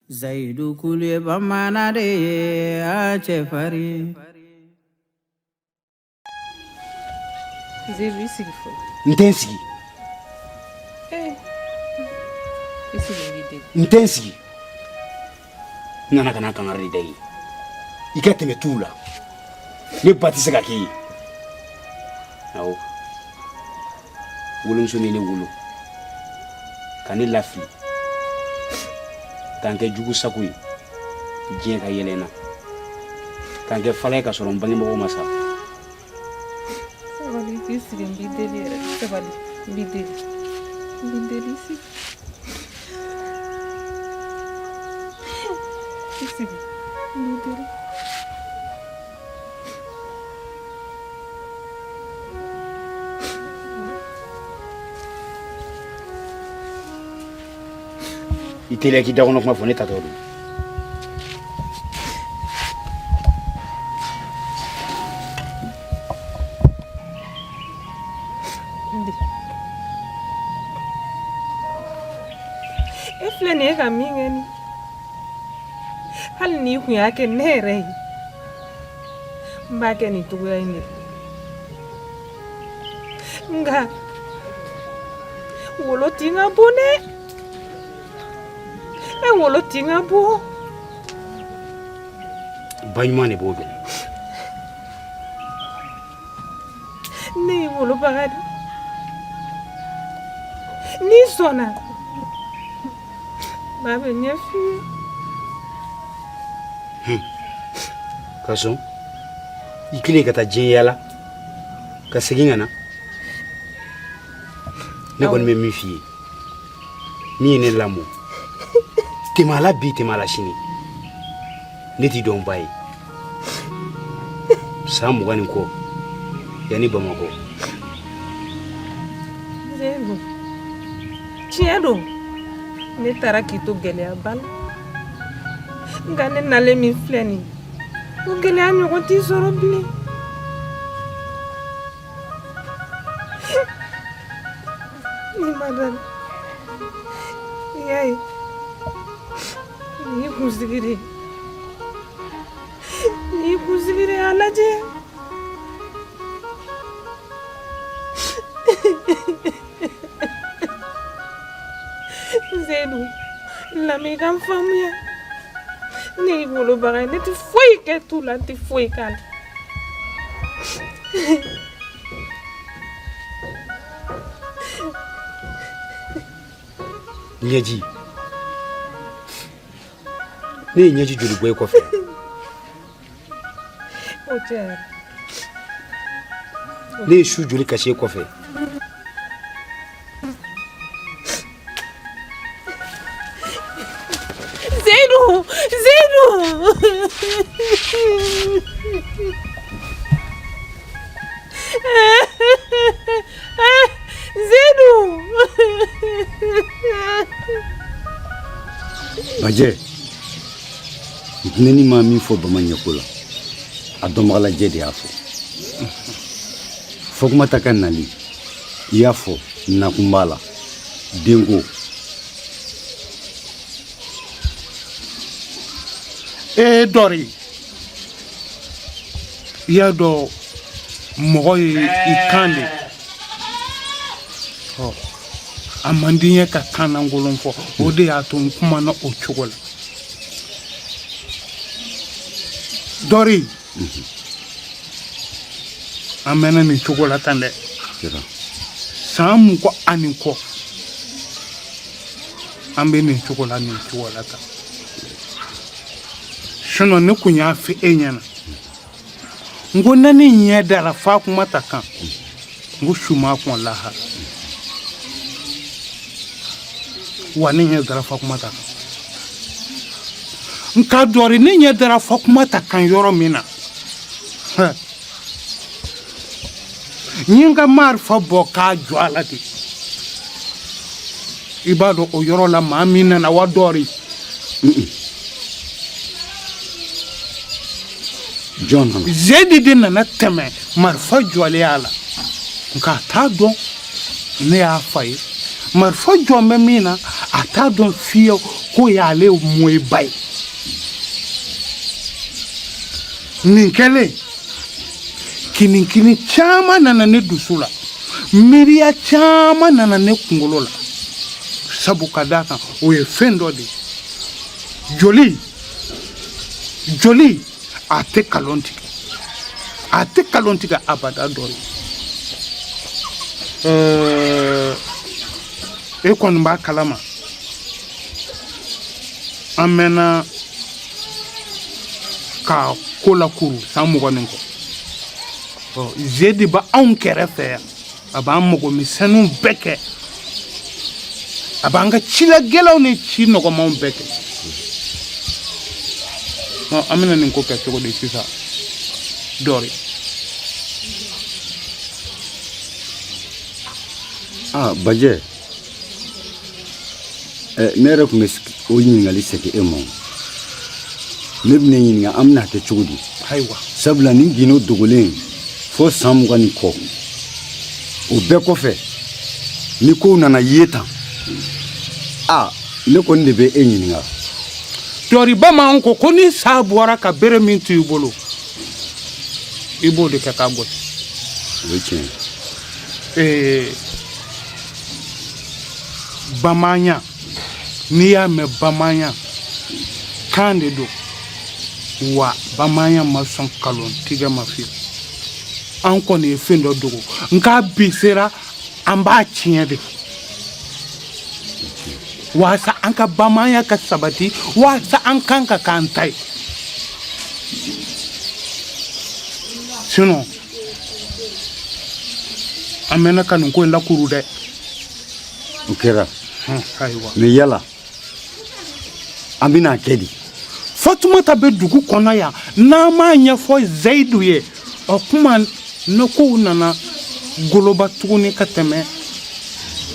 Zayidu Kulu ye bamanan de ye a cɛfarin. Zedu i sigi fɔlɔ. N tɛ n sigi. Eh, i sigi n b'i deli. N tɛ n sigi. N nana ka na kangari de da i ye. I ka tɛmɛ tuw la. Ne ba tɛ se ka k'i ye. Awɔ. Wolomuso min ye ne wolo ka ne lafili ka n kɛ jugu sago ye diɲɛ ka yɛlɛ n na ka n kɛ fala ye ka sɔrɔ n bangebagaw ma sa. Sabali i sigi n b'i deli yɛrɛ sabali n b'i deli n b'i deli i sigi i sigi n b'i deli. I teliya k'i dakɔnɔ kuma fɔ ne tatɔ don. E filɛ nin ye ka min kɛ nin hali n'i kun y'a kɛ ne yɛrɛ ye n b'a kɛ nin cogoya in de la nka wolo tin ka bon dɛ e wolo tin ka bon. Ba ɲuman de b'o dɔn. Ne y'i wolobaga de n'i sɔnna ba bɛ ɲɛ f'i ye. Ka sɔn i kelen ka taa diɲɛ yaala ka segin ka na ne kɔni bɛ min f'i ye min ye ne lamɔ tɛmɛ a la bi tɛmɛ a la sini ne t'i dɔn ba ye san 20 ni kɔ yanni bamakɔ. Tiɲɛ don ne taara k'i to gɛlɛyaba la nka ne nalen min filɛ nin o gɛlɛya ɲɔgɔn t'i sɔrɔ bilen. Ni ma da i y'a ye nin y'i kunsigi de ye nin y'i kunsigi de ye a lajɛ. Zedu lamɛn i ka n faamuya ne y'i wolobaga ye ne tɛ foyi kɛ tu la n tɛ foyi k'a la. Ɲɛji ne ye ɲɛji joli bɔ i kɔfɛ. O cayara. Ne ye su joli kasi e kɔfɛ. Zedu Zedu. Zedu. Bajɛ ntinɛnin ma min fɔ bama ɲɛko la a dɔnbagalajɛ de y'a fɔ Fatumata ka nali i y'a fɔ nakun b'a la denko ee dɔri i y'a dɔn mɔgɔ ye i kan de ɔ a man di n ye ka kan lankolon fɔ o de y'a to n kumana o cogo la dɔri an mɛnna nin cogo la tan dɛ san 20 ani kɔ an bɛ nin cogo la nin cogo la tan sinon ne kun y'a fɔ e ɲɛna n ko ne ni ɲɛ dara Fatumata kan n ko su ma kɔn lahara wa ne ɲɛ dara Fatumata kan nka dɔri ne ɲɛ dara Fatumata kan yɔrɔ min na n ye n ka marifa bɔ k'a jɔ a la de i b'a dɔn o yɔrɔ la maa min nana wa dɔri jɔn nana Zedi de nana tɛmɛ marifa jɔlen a la nka a t'a dɔn ne y'a fa ye marifa jɔn bɛ min na a t'a dɔn fiyewu K'o y'ale moyiba ye. Nin kɛlen, kinikini caman nana ne dusu la, miiriya caman nana ne kunkolo la, sabu ka d'a kan o ye fɛn dɔ de ye. Joli joli, a tɛ kalon tigɛ, a tɛ kalon tigɛ abada. Dɔ ye, e kɔni b'a kalama, an mɛnna ka ko lakuru san 20 ni kɔ. Zedi bɛ anw kɛrɛfɛ yan, a b'an mago misɛnninw bɛɛ kɛ, a b'an ka cilagɛlɛnw ni ci nɔgɔmanw bɛɛ kɛ. An bɛna nin ko kɛ cogo di sisan, Dɔri? Aa Bajɛ, ne yɛrɛ tun bɛ o ɲininkali segin e ma. Ne bɛna ɲininka, an bɛna kɛ cogo di? Ayiwa. Sabula nin gindo dogolen fo san 20 ni kɔ, o bɛɛ kɔfɛ ni kow nana ye tan, aa ne kɔni de bɛ e ɲininka. Dɔri, bamananw ko ko ni sa bɔra ka bere min to i bolo, i b'o de kɛ k'a gosi. O ye tiɲɛ ye. Bamanya, n'i y'a mɛn bamanya, kan de don wa. Bamanya ma sɔn kalon tigɛ ma fiyewu. An kɔni ye fɛn dɔ dogo, nka bi sera, an b'a tiɲɛ de waasa an ka bamanya ka sabati, waasa an kan ka k'an ta ye. Sinon an mɛnna ka nin ko in lakuru dɛ. O kɛra. Ayiwa. Mais yala an bɛna kɛ di? Fatumata bɛ dugu kɔnɔ yan. N'an m'a ɲɛfɔ Zayidu ye, o kuma ne kow nana goloba tuguni ka tɛmɛ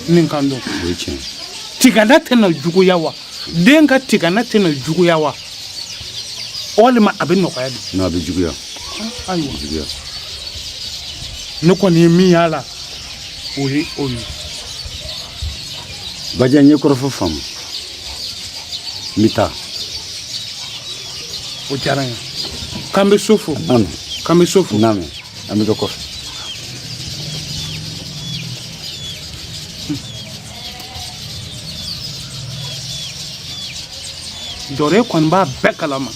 nin kan don. O ye tiɲɛ. Tigana tɛna juguya wa? Den ka tigana tɛna juguya wa, walima a bɛ nɔgɔya de? Non, a bɛ juguya. Ayiwa. Juguya. Ne kɔni ye min y'a la, o ye o ye. Bajɛ, n ye kɔrɔfɔ faamu, n bɛ taa. O diyara n ye. K'an bɛ so fo. N'a mɛn. K'an bɛ so fo. N'a mɛn, an bɛ kɛ kɔfɛ. Dɔre kɔni b'a bɛɛ kalama.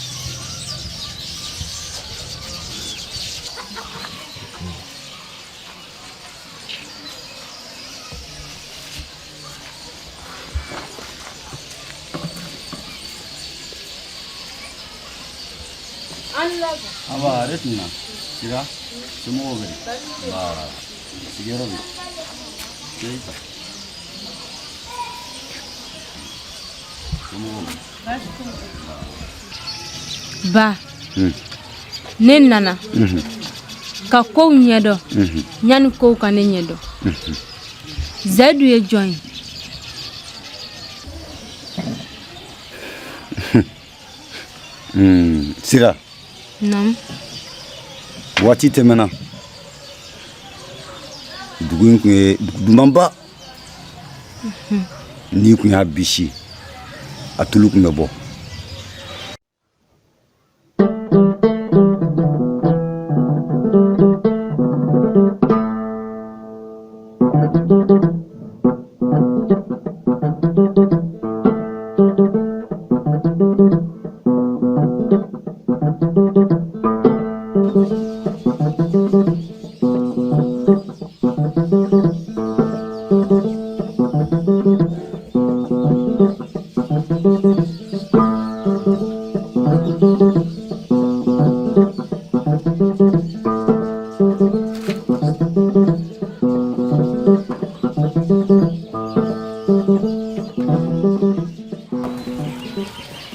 Aba, a tun na sira somɔgɔw bɛ? Nba, sigiyɔrɔ bɛ Keita. Somɔgɔw bɛ? Ba, ne nana ka kow ɲɛdɔn yanni kow ka ne ɲɛdɔn. Zayidu ye jɔn ye? Sira. Naamu. Waati tɛmɛna, dugu in tun ye dugu dumanba. N'i tun y'a bisi, a tulu tun bɛ bɔ.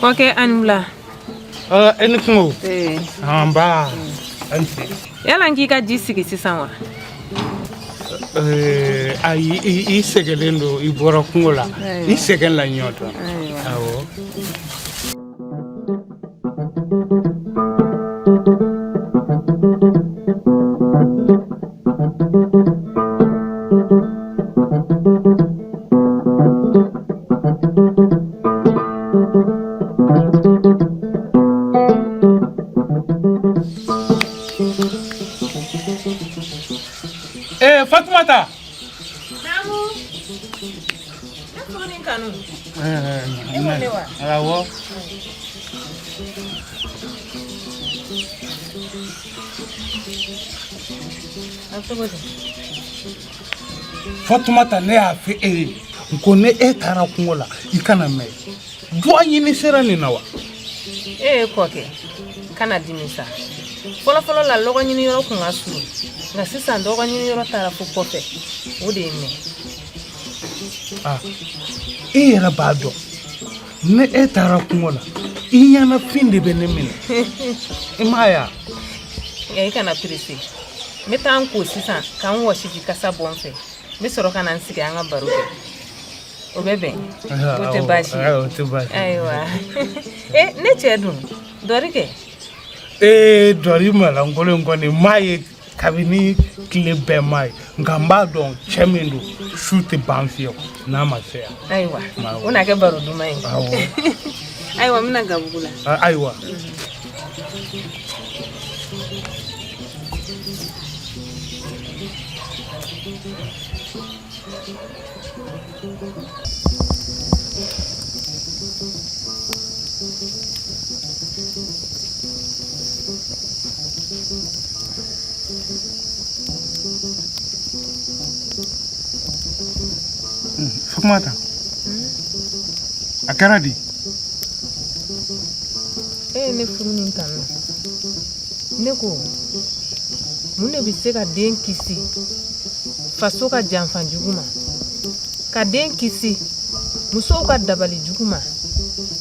Kɔkɛ, a ni wula. E ni kungo. Nba, a ni ce. Yala n k'i ka ji sigi sisan wa? Ayi, i sɛgɛlen don, i bɔra kungo la, i sɛgɛn la ɲɔ dɔn. Awɔ. Fatumata. Naamu. Ne furu ni kanu. E ko ne wa? Awɔ. A bɛ cogo di? Fatumata, ne y'a fɔ e ye n ko ni e taara kungo la, i kana mɛn. Duwa ɲini sera nin na wa? E ye kɔkɛ, kana dimi sa. Fɔlɔfɔlɔ la, lɔgɔ ɲini yɔrɔ kun ka surun, nka sisan lɔgɔ ɲini yɔrɔ taara fo kɔfɛ, o de ye mɛn. Ah, e yɛrɛ b'a dɔn, ni e taara kungo la, i ɲɛnafin de bɛ ne minɛ, i m'a ye wa? Nka i kana perese. N bɛ taa n ko sisan ka n wɔsiji kasa bɔ n fɛ, n bɛ sɔrɔ ka na n sigi an ka baro kɛ. O bɛ bɛn, o tɛ baasi ye? O tɛ baasi ye. Ayiwa, e ne cɛ dun, dɔri kɛ? Ee, dɔri malankolon kɔni n m'a ye kabini tile bɛɛ m'a ye, nka n b'a dɔn cɛ min don, su tɛ ban fiyewu n'a ma se yan. Ayiwa, o na kɛ baro duman ye. Awɔ. Ayiwa, n bɛna gabugu la. Ayiwa. Fatumata, a kɛra di? E ye ne furu ni kanu. Ne ko, mun de bɛ se ka den kisi faso ka janfa jugu ma, ka den kisi musow ka dabali jugu ma,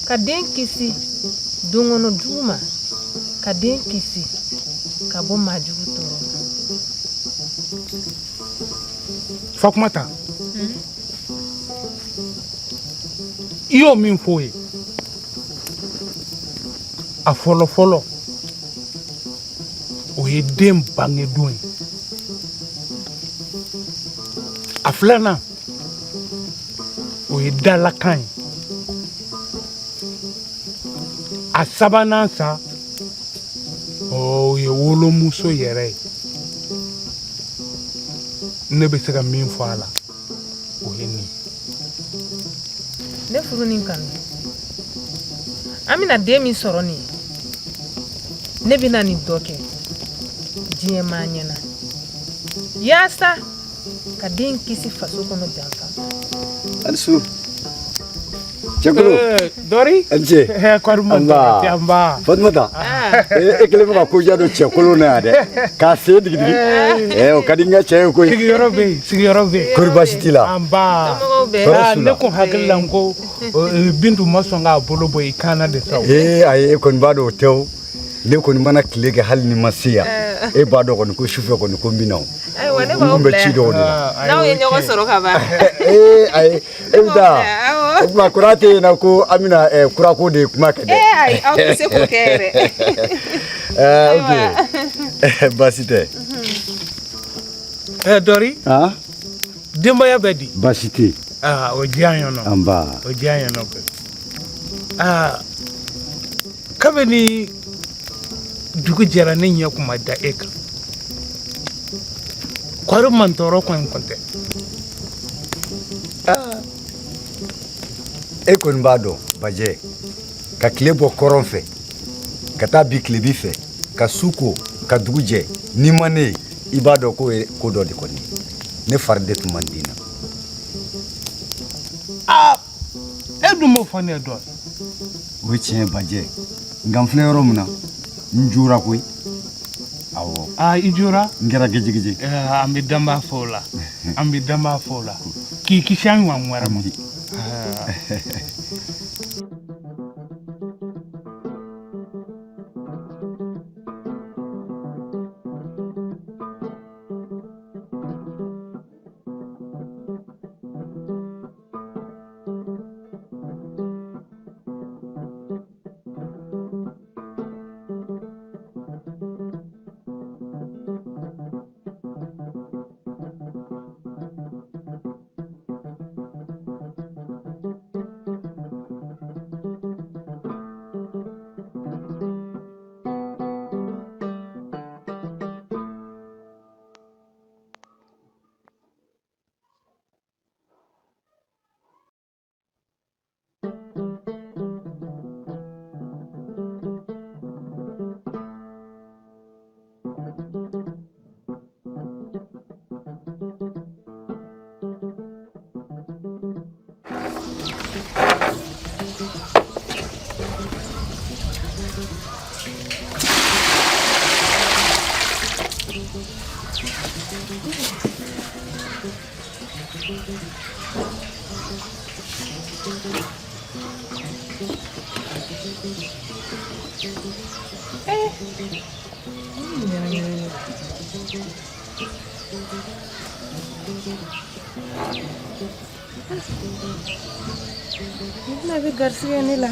ka den kisi donkɔnɔ jugu ma, ka den kisi ka bɔ maa jugu tɔɔrɔ ma? Fatumata, i y'o min f'o ye, a fɔlɔ fɔlɔ, o ye den bangedon ye. A filanan, o ye dalakan ye. A sabanan sa, o ye wolomuso yɛrɛ ye. Ne bɛ se ka min fɔ a la, o ye nin ye. Ne furu ni kanu, an bɛna den min sɔrɔ nin ye, ne bɛna nin dɔ kɛ diɲɛ maa ɲɛna yaasa ka den kisi faso kɔnɔ janfa. Ali su. Cɛkolo. Dɔri. A ni ce. Kɔri ma Anba. tɔɔrɔ tɛ, anba. Fatumata. E kelen bɛ ka koja don cɛkolon na yan dɛ. K'a sen digidigi. O ka di n ka cɛ ye koyi. Sigiyɔrɔ bɛ yen, sigiyɔrɔ bɛ yen. Kɔri baasi t'i la? Anba. Somɔgɔw bɛɛ? Tɔɔrɔ Ah, s'u ne la. kun hakili la n ko Bintu ma sɔn k'a bolo bɔ i kan na de sa o. Ee, ayi, e kɔni b'a dɔn o tɛ o. Ne kɔni mana tile kɛ, hali ni ma se yan, e b'a dɔn kɔni ko sufɛ kɔni ko n bɛ na o. Ayiwa, ne N b'aw kun bɛ bila ci yan. dɔw de la. Ah, N'aw ye ayiwa, ɲɔgɔn tiɲɛ. sɔrɔ ka ban. Ee, ayi, e bɛ taa. Awɔ. O tuma kura tɛ yen na ko an bɛna kurako de kuma kɛ dɛ. Ee ayi, aw tɛ se k'o kɛ yɛrɛ. Ok, baasi tɛ. Dɔri. Han? Denbaya bɛ di? Baasi tɛ yen. Ah, o diya n ye nɔ. Anba. O diya n ye nɔ koyi. Ah, kabini dugu jɛra, ne ɲɛ kun ma da e kan. Kɔri mantɔɔrɔ kɔni kun tɛ. E kɔni b'a dɔn, Bajɛ, ka tile bɔ kɔrɔn fɛ ka taa bi tilebi fɛ, ka su ko ka dugu jɛ, n'i ma ne ye, i b'a dɔn k'o ye ko dɔ de kɔni ye. Ne fari de tun man di n na. Aa, e dun m'o fɔ ne ye dɔɔnin. O ye tiɲɛ ye, Bajɛ, nka n filɛ yɔrɔ min na, n jora koyi. Awɔ. Aa, i jora? N kɛra gejegeje. An bɛ danba fɔ o la, an bɛ danba fɔ o la k'i kisi an ɲɔgɔn wɛrɛ ma. Ami. Ah. Eh, ɲɛnamini. I bɛna bɛ garisigɛ ne la.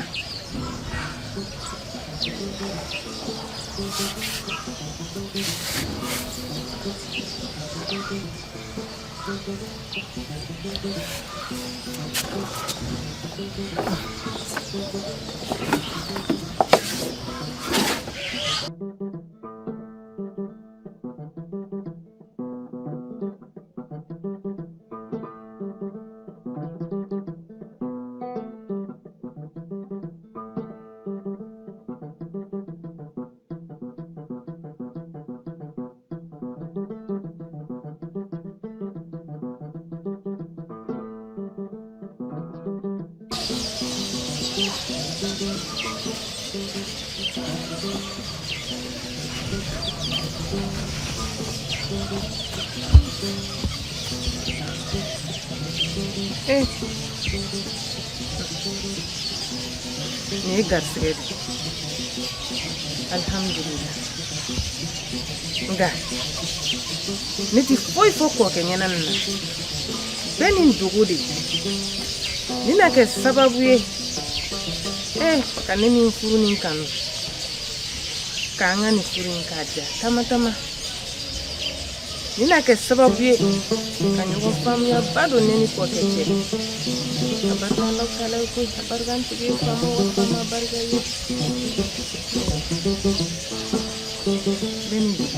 Eh. Nin ye garisigɛ de ye. Alihamudulila. Nka ne ti foyi fɔ kɔkɛ ɲɛna nin na. Bɛɛ nin dogo de. Nin na kɛ sababu ye. Eh, ka ne ni n furu nin kanu. K'an ka nin furu in k'a diya tama tama. Nin na kɛ sababu ye ka ɲɔgɔn faamuyaba don ne ni kɔkɛ cɛ. A barika Alahu taala ye koyi, a barika n tigi ye faama o faama barika ye. Bɛɛ ni dogo.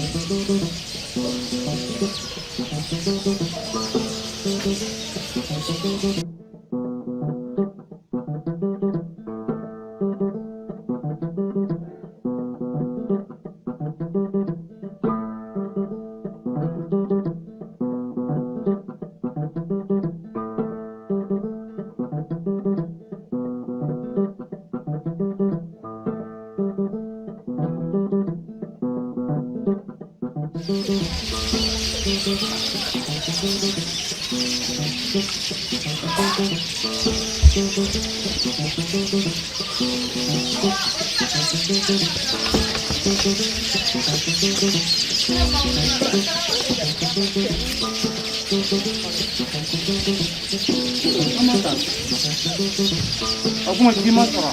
O kuma ji ma sɔrɔ.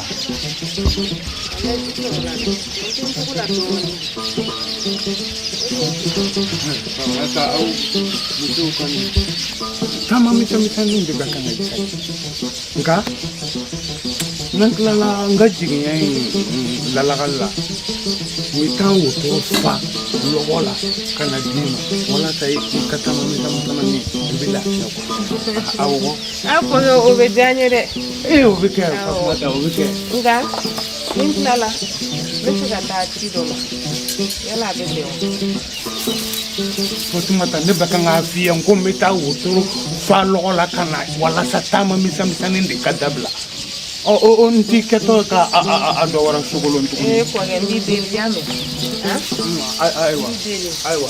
Walasa aw musow kɔni taama misɛnmisɛnninw de bɛ ka na sa nka n'an tilala n ka jiginya in lalagali la n bɛ taa wotoro fa lɔgɔ la ka na d'i ma walasa i ka taama misɛnmisɛnnin i bɛ lafiya kɔ awɔ. A kɔkɛ o bɛ diya n ye dɛ. Ee o bɛ kɛ Fatumata o bɛ kɛ. Nka ni n tilala n bɛ fɛ ka taa ci dɔ la yala a bɛ bɛn wa. Fatumata ne bɛ kan k'a f'i ye ko n bɛ taa wotoro fa lɔgɔ la ka na walasa taama misɛnmisɛnnin de ka dabila ɔ o n t'i kɛtɔ ka a dɔ wɛrɛ sogolon tuguni. Ee kɔkɛ n b'i deli y'a mɛn. Ayiwa ayiwa.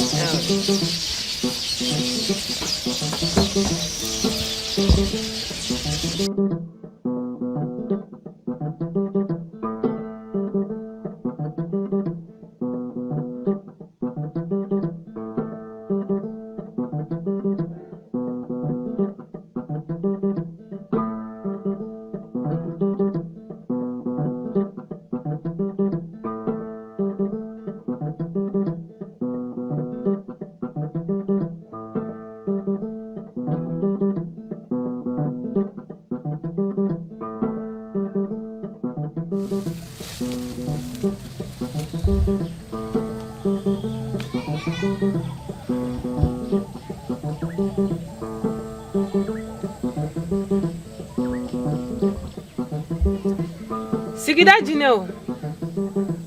Sigida jinɛw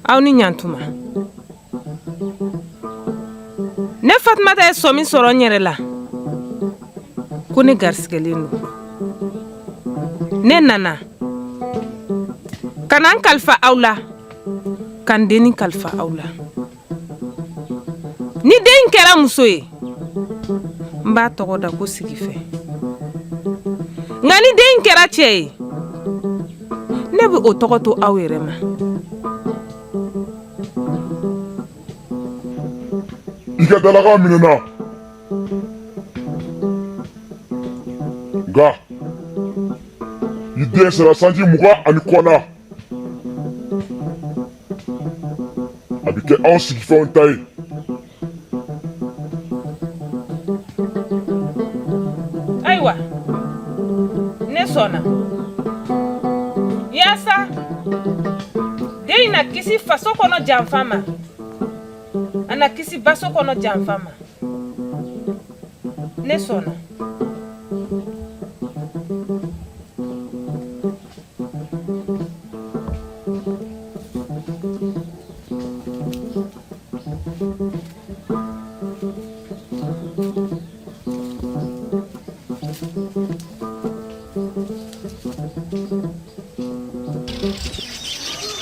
aw ni ɲantuma ne Fatumata ye sɔmi sɔrɔ n yɛrɛ la ko ne garisigɛlen don ne nana ka na n kalifa aw la ka n dennin kalifa aw la ni den in kɛra muso ye n b'a tɔgɔ da ko sigifɛ nka ni den in kɛra cɛ ye ne Ne bɛ o tɔgɔ to aw yɛrɛ ma. I ka dalakan minɛna nka i den sera sanji 20 ani kɔ la, a bɛ kɛ anw sigifɛnw ta ye. Ayiwa, ne sɔnna yaasa den in na kisi faso kɔnɔ janfa ma, a na kisi baso kɔnɔ janfa ma. Ne sɔnna.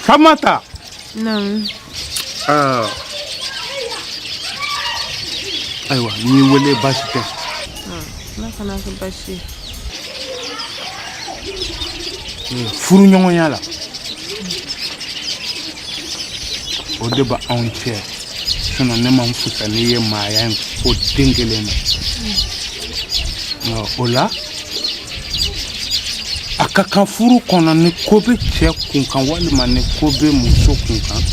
Famata. Naamu. Ayiwa, n y'i wele, baasi tɛ? Ala kana kɛ baasi ye. Furuɲɔgɔnya la, o de bɛ anw cɛ, sinon ne man fusa n'i ye maaya in ko den kelen na. O la, a ka kan furu kɔnɔ, ni ko bɛ cɛ kun kan walima ni ko bɛ muso kun kan,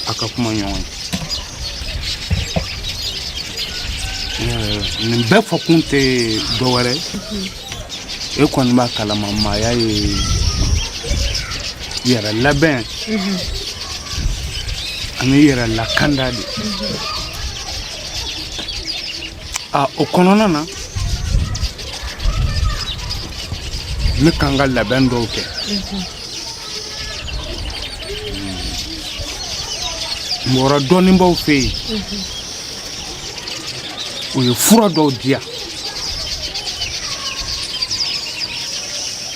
a ka kuma ɲɔgɔn ye. Nin bɛɛ fɔkun tɛ dɔwɛrɛ, e kɔni b'a kalama, maaya ye yɛrɛ labɛn ani yɛrɛ lakanda de. A o kɔnɔna na, ne kan ka labɛn dɔw kɛ. N bɔra dɔnnibaw fɛ yen, u ye fura dɔw di yan.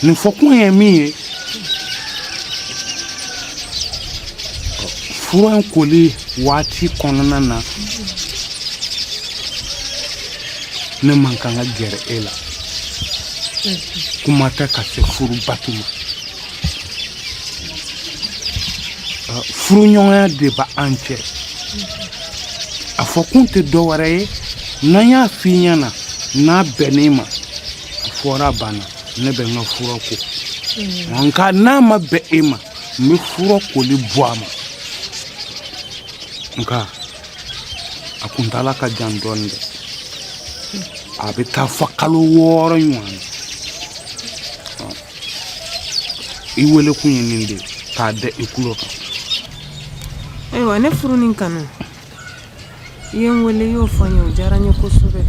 Nin fɔkun ye min ye, fura in koli waati kɔnɔna na, ne man kan ka gɛrɛ e la, kuma tɛ ka se furu batu ma. Furuɲɔgɔnya de b'an cɛ. A fɔkun tɛ dɔwɛrɛ ye, n'an y'a f'i ɲɛna, n'a bɛnn'i ma, a fɔra, a banna, ne bɛ n ka fura ko. Nka n'a ma bɛn e ma, n bɛ fura koli bɔ a ma, nka a kuntaala ka jan dɔɔnin dɛ, a bɛ taa fɔ kalo 6 ɲɔgɔn na. I wele kun ye nin de ye, k'a da i tulo kan. Ayiwa, ne furu ni kanu, i ye n wele, i y'o fɔ n ye, o diyara n ye kosɛbɛ.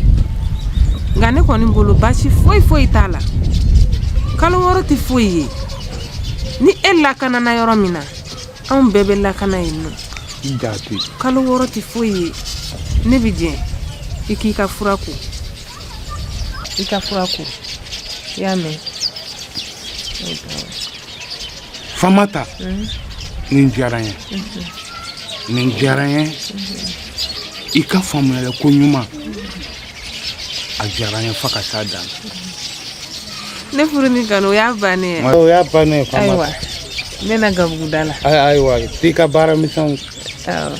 Nka ne kɔni bolo, baasi foyi foyi t'a la. Kalo 6 tɛ foyi ye. Ni e lakanana yɔrɔ min na, anw bɛɛ bɛ lakana yen nɔ. Jate. Kalo 6 tɛ foyi ye. Ne bɛ jɛn i k'i ka fura ko, i ka fura ko, i y'a mɛn? Famata, nin diyara n ye, nin diyara n ye. I ka faamuyali ko ɲuman, a diyara n ye fo ka s'a dan. Ne furu ni kanu, o y'a bannen ye. O y'a bannen ye, Famata. Ayiwa, ne na gabuguda la. Ayiwa, t'i ka baara misɛnw. Awɔ.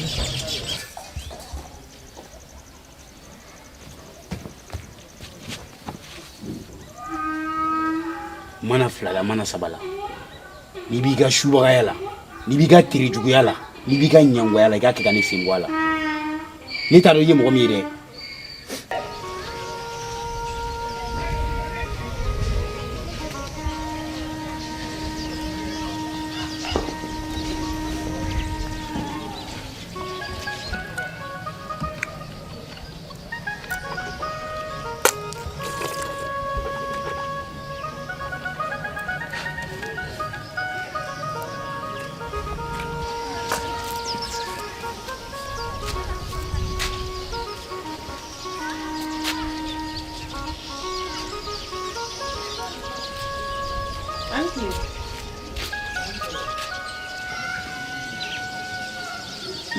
Mana fila la, mana saba la, n'i b'i ka subagaya la, n'i b'i ka terijuguya la, n'i b'i ka ɲangoya la, i k'a kɛ ka ne sen bɔ a la. Ne t'a dɔn i ye mɔgɔ min ye dɛ.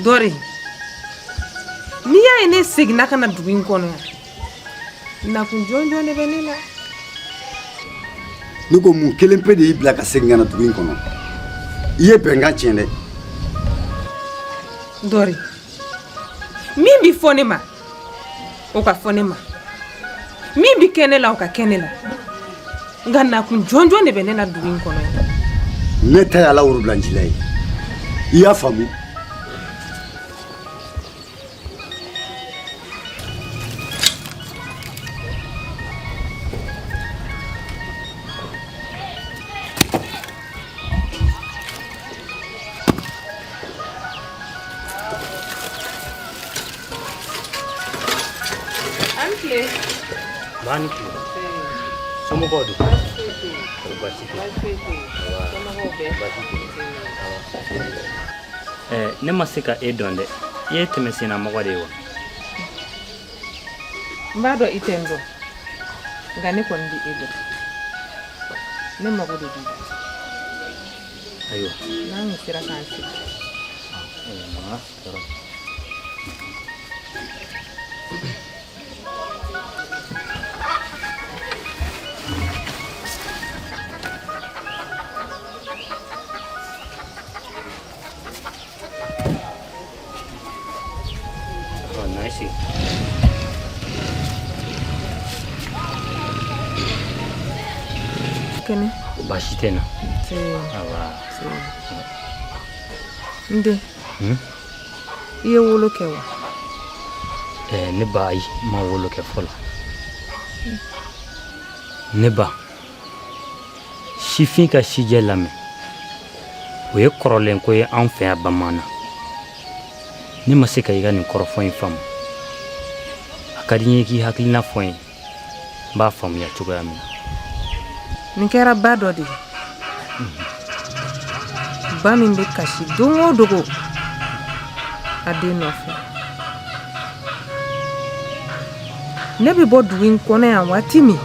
Dɔri, n'i y'a ye ne seginna ka na dugu in kɔnɔ yan, nakun jɔnjɔn de bɛ ne la. Ne ko mun kelen pe de y'i bila ka segin ka na dugu in kɔnɔ? I ye bɛnkan tiɲɛ dɛ. Dɔri, min bi fɔ ne ma, o ka fɔ ne ma. Min bi kɛ ne la, o ka kɛ ne la. Nka nakun jɔnjɔn de bɛ ne na dugu in kɔnɔ yan. Ne ta ye ala worobilancila ye, i y'a faamu? An tile. Ba ni tile. Somɔgɔw dun? Baasi tɛ. Baasi tɛ. Ne ma se ka e dɔn dɛ. I ye tɛmɛsennamɔgɔ de ye wa? N b'a dɔn i tɛ n dɔn, nka ne kɔni bɛ e dɔn. Ne mago de b'i la. Ayiwa. N'an kun sera k'an sigi. Mama, yɔrɔ. Oh, nice. Kɛnɛ. Baasi tɛ n na. Nse. Awa. N den. Hmm? I ye wolo kɛ wa? Ne ba, ayi, n ma wolo kɛ fɔlɔ. Ne ba, sifin ka sijɛ lamɛn, o ye kɔrɔlen ko ye anw fɛ yan bamanan. Ne ma se ka i ka nin kɔrɔfɔ in faamu. A ka di n ye k'i hakilina fɔ n ye, n b'a faamuya cogoya min na. Nin kɛra ba dɔ de ye, ba min bɛ kasi don o dogo a den nɔfɛ. Ne bɛ bɔ dugu in kɔnɔ yan waati min,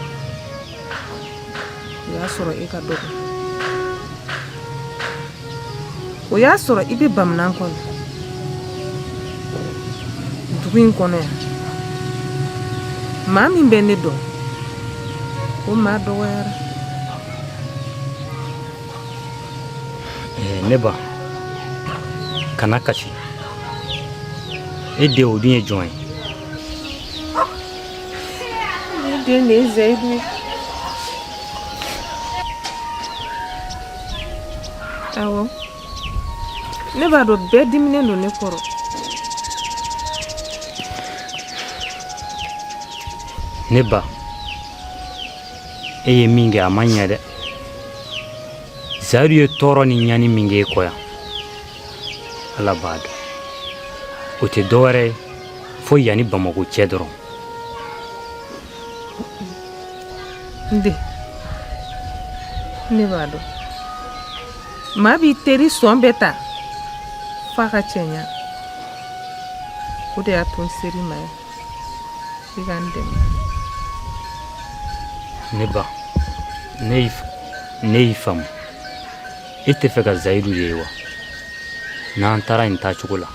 o y'a sɔrɔ e ka dɔgɔ, o y'a sɔrɔ i bɛ bamanan kɔnɔ dugu in kɔnɔ yan. Maa min bɛ ne dɔn, o maa dɔgɔyara. Ne ba, kana kasi. E den, o dun ye jɔn ye? Ne den de ye Zayidu ye. Awɔ, ne b'a dɔn bɛɛ diminen don ne kɔrɔ. Ne ba, e ye min kɛ, a ma ɲɛ dɛ. Zayidu ye tɔɔrɔ ni ɲani min kɛ e kɔ yan, Ala b'a dɔn. O tɛ dɔwɛrɛ ye fo yan ni Bamakɔ cɛ dɔrɔn. N den, ne b'a dɔn maa b'i teri sɔn bɛɛ ta f'a ka cɛɲa. O de y'a to n ser'i ma yan, i ka n dɛmɛ. Ne ba, ne y'i faamu. E tɛ fɛ ka Zayidu de ye wa? N'an taara nin taacogo la,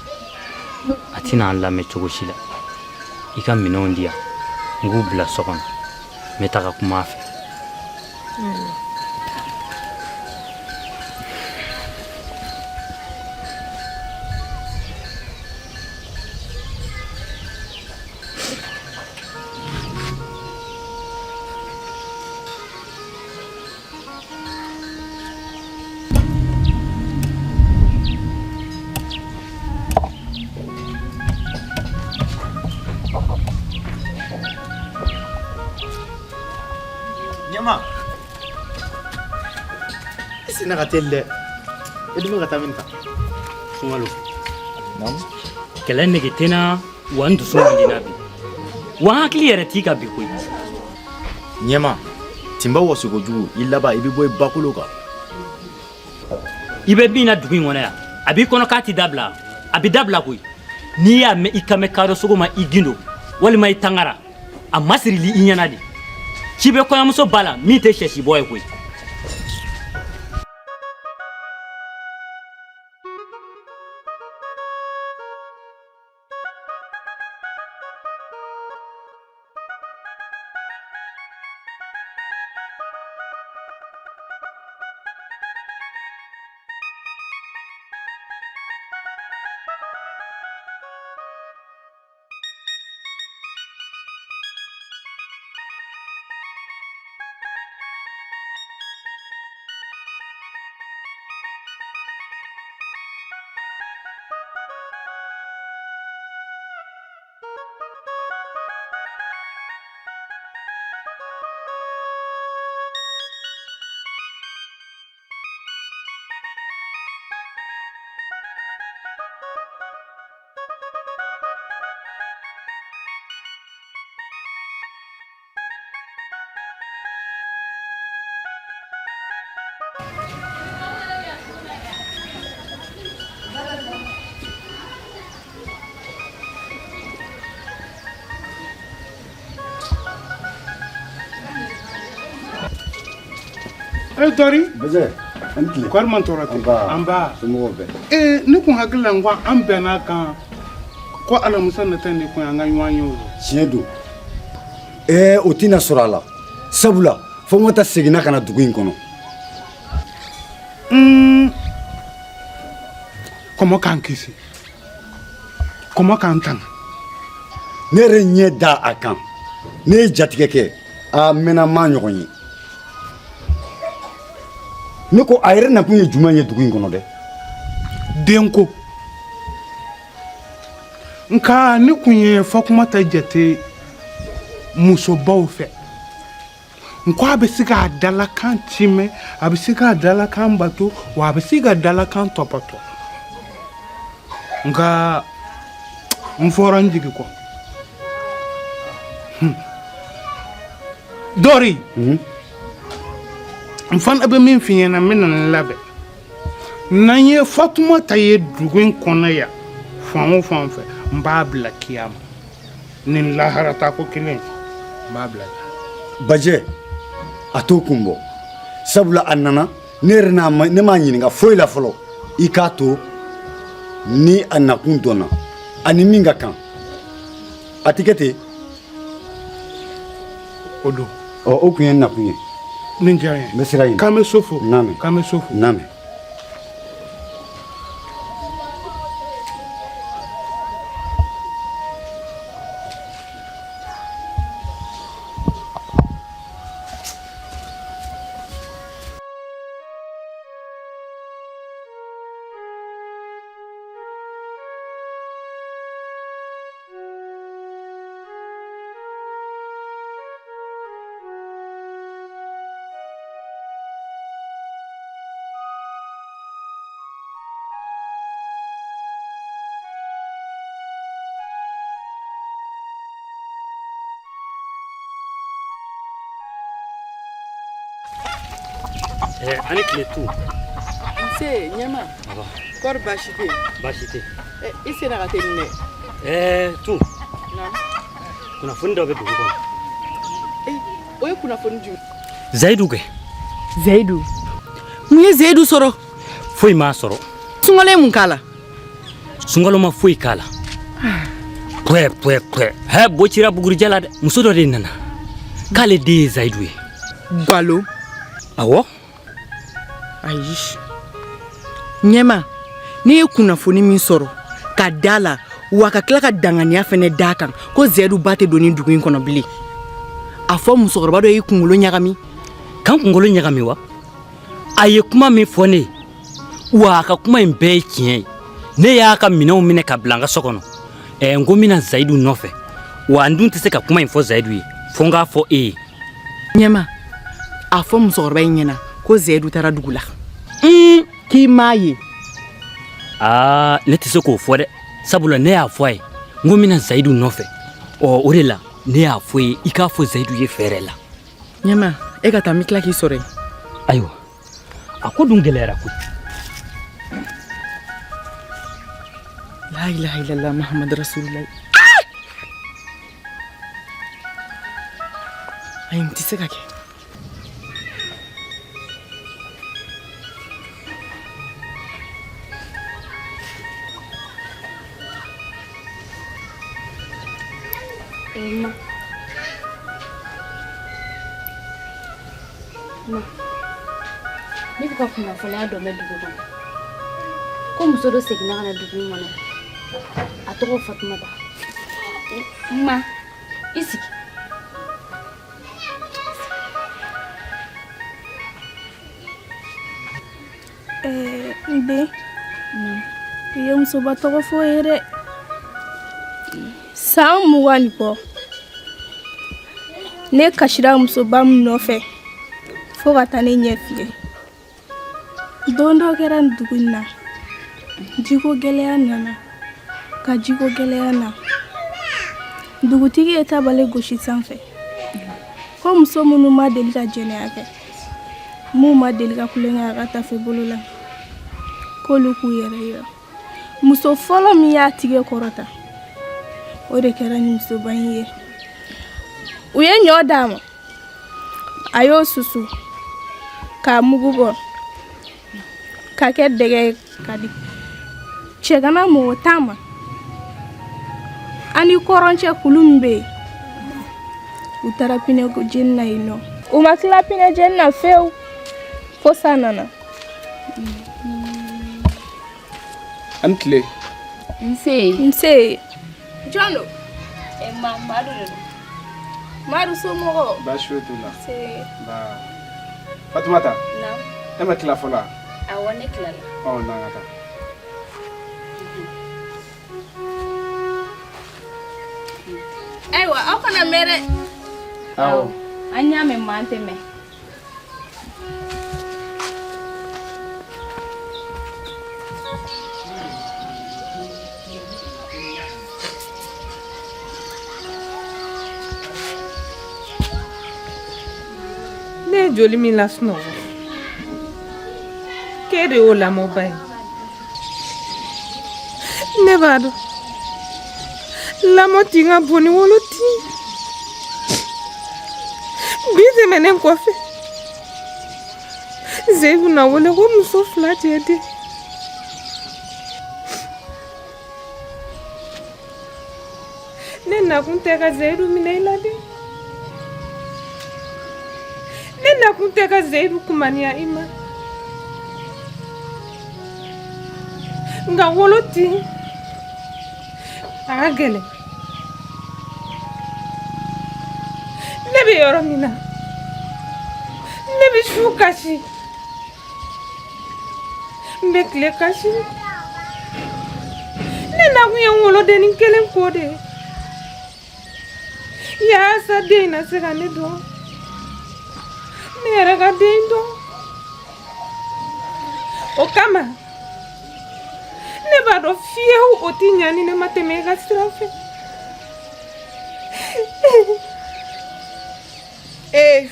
a tɛna an lamɛn cogo si la. I ka minɛnw di yan, n k'u bila so kɔnɔ, n bɛ taga kuma a fɛ. Ɲama, i senna ka teli dɛ. I dun bɛ ka taa min ta? Sunkalo, kɛlɛ nege tɛ n na wa, n dusu man di n na bi wa, n hakili yɛrɛ t'i ka bi koyi. Ɲɛma, tinba wɔsi kojugu, i laban i bɛ bɔ i bakolo kan. I bɛ min na dugu in kɔnɔ yan, a b'i kɔnɔ k'a ti dabila, a bɛ dabila koyi. N'i y'a mɛn i kan bɛ kadɔ sogo ma, i gindo walima i tangara, a masirili i ɲɛna de. Ci bɛ kɔɲɔmuso ba la min tɛ sɛsibɔ ye koyi. E Dɔri. Bajɛ, an tile. Kɔri man tɔɔrɔ tɛ. Anba. Anba. Somɔgɔw bɛɛ. Ee ne kun hakili la n ko an bɛnna kan ko alamisa nata in de kun y'an ka ɲɔgɔn ye o. Tiɲɛ don. Ɛɛ o tɛna sɔrɔ a la. Sabula Fɔnfɔta seginna ka na dugu in kɔnɔ. Kɔmɔ k'an kisi. Kɔmɔ k'an tanga. Ne yɛrɛ ɲɛ da a kan. Ne ye jatigɛ kɛ. A mɛnna ma ɲɔgɔn ye. Ne ko a yɛrɛ nakun ye jumɛn ye dugu in kɔnɔ dɛ? Denko. Nka ne kun ye Fatumata jate musobaw fɛ. N ko a bɛ se k'a dalakan timɛ, a bɛ se k'a dalakan bato, wa a bɛ se ka dalakan tɔpɔtɔ. Nka n fɔra n jigi kɔ. Dɔri. N fana bɛ min f'i ɲɛna n bɛna n labɛn. N'an ye Fatumata ye dugu in kɔnɔ yan fan o fan fɛ n b'a bila kiyama. Nin laharata ko kelen n b'a bila. Bajɛ a t'o kun bɔ sabula a nana ne yɛrɛ n'a ma ne m'a ɲininka foyi la fɔlɔ i k'a to ni a nakun dɔnna ani min ka kan a tɛ kɛ ten. O don. Ɔ o kun ye n nakun ye. Nin diyara n ye. N bɛ sira ɲini. K'an bɛ so fo. N n'a mɛn. K'an bɛ so fo. N n'a mɛn. Ani tile tu. Nse ɲɛma. Kɔri baasi tɛ yen? Baasi tɛ. I senna ka teli dɛ. Ɛɛ tu. Naamu. Kunnafoni dɔ bɛ dugu kɔnɔ. O ye kunnafoni jumɛn? Zayidu kɛ. Zayidu. Mun ye Zayidu sɔrɔ? Foyi m'a sɔrɔ. Sunkalo ye mun k'a la? Sunkalo ma foyi k'a la. Pwɛ pwɛ pwɛ. Hɛ bo cira bugurijɛ la dɛ. Muso dɔ de nana. K'ale den ye Zayidu ye. Galo. Awɔ. Ayi. Ɲɛma, ne ye kunnafoni min sɔrɔ ka da la wa ka tila ka danganiya fɛnɛ d'a kan ko Zayidu ba tɛ don nin dugu in kɔnɔ bilen. A fɔ musokɔrɔba dɔ y'i kunkolo ɲagami. K'an kunkolo ɲagami wa? A ye kuma min fɔ ne ye wa a ka kuma in bɛɛ ye tiɲɛ ye. Ne y'a ka minɛnw minɛ ka bila n ka so kɔnɔ. Ɛɛ n ko n bɛna Zayidu nɔfɛ wa n dun tɛ se ka kuma in fɔ Zayidu ye fo n k'a fɔ e ye. Ɲɛma, a fɔ musokɔrɔba in ɲɛna ko Zayidu taara dugu la. K'i m'a ye. Aa ne tɛ se k'o fɔ dɛ sabula ne y'a fɔ a ye n ko n bɛna Zayidu nɔfɛ ɔ o de la ne y'a fɔ ye i k'a fɔ Zayidu ye fɛɛrɛ la. Ɲɛma, e ka taa n bɛ tila k'i sɔrɔ yen. Ayiwa a ko dun gɛlɛyara koyi. La ilaha illallah Muhammad rasulullah. Ayi n tɛ se ka kɛ. Ma. Ma. Ne bɛ ka kunnafoniya dɔ mɛn dugu kɔnɔ. Ko muso dɔ seginna ka na dugu in kɔnɔ. A tɔgɔ Fatumata. Ma, i sigi. N den, i ye musoba tɔgɔ fɔ ye dɛ. San 20 ni kɔ ne kasira musoba min nɔfɛ fo ka taa ne ɲɛ fiyɛ. Don dɔ kɛra nin dugu in na, jiko gɛlɛya nana ka jiko gɛlɛya na. Dugutigi ye tabale gosi sanfɛ ko muso minnu ma deli ka jɛnɛya kɛ, minnu ma deli ka tulonkɛ a ka tafe bolo la, k'olu k'u yɛrɛ yira. Muso fɔlɔ min y'a tigɛ kɔrɔta, o de kɛra nin musoba in ye. U ye ɲɔ d'a ma, a y'o susu. K'a mugu bɔ k'a kɛ dɛgɛ ye k'a di cɛgana mɔgɔ tan ma ani kɔrɔncɛ kulu min bɛ yen u taara pinɛ jeni na yen nɔ u ma tila pinɛ jeni na fewu fo san nana. A ni tile. Nse. Nse. Jɔn don? Ma Madu de don. Madu somɔgɔw? Baasi foyi t'u la. Nse. Nba. Fatumata. Naamu. E ma tila fɔlɔ wa? Awɔ ne tilala. Ɔ n'an ka taa. Ayiwa aw kana mɛn dɛ. Awɔ. An y'a mɛn ma an tɛ mɛn. Ne ye joli min lasunɔgɔ k'e de y'o lamɔba ye ne b'a dɔn lamɔ tin ka bon ni wolo tin bi tɛmɛnen kɔfɛ Seyidu na wele ko muso fila cɛ den ne nakun tɛ ka Seyidu minɛ i la dɛ ne nakun tɛ ka Seyidu kumaniya i ma nka wolo tin a ka gɛlɛn ne bɛ yɔrɔ min na ne bɛ su kasi n bɛ tile kasi ne nakun ye n wolodennin kelen ko de ye yaasa den in na se ka ne dɔn ne yɛrɛ ka den dɔn o kama ne b'a dɔn fiyewu o ti ɲa ni ne ma tɛmɛ i ka sira fɛ ee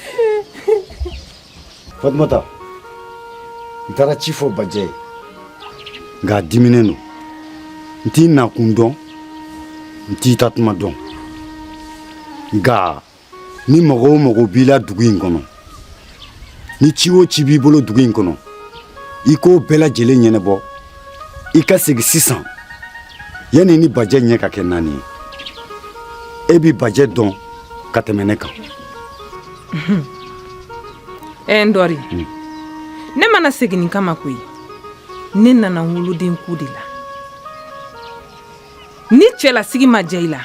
Fatumata n taara ci fɔ Bajɛ ye nka a diminen don n t'i nakun dɔn n t'i taatuma dɔn nka ni mɔgɔ o mɔgɔ b'i la dugu in kɔnɔ ni ci o ci b'i bolo dugu in kɔnɔ i k'o bɛɛ lajɛlen ɲɛnabɔ i ka segin sisan yanni ni Bajɛ ɲɛ ka kɛ naani ye e bi Bajɛ dɔn ka tɛmɛ ne kan. Ɛ n dɔri ne ma na segin nin kama koyi ne nana n woloden ko de la ni cɛlasigi ma diya i la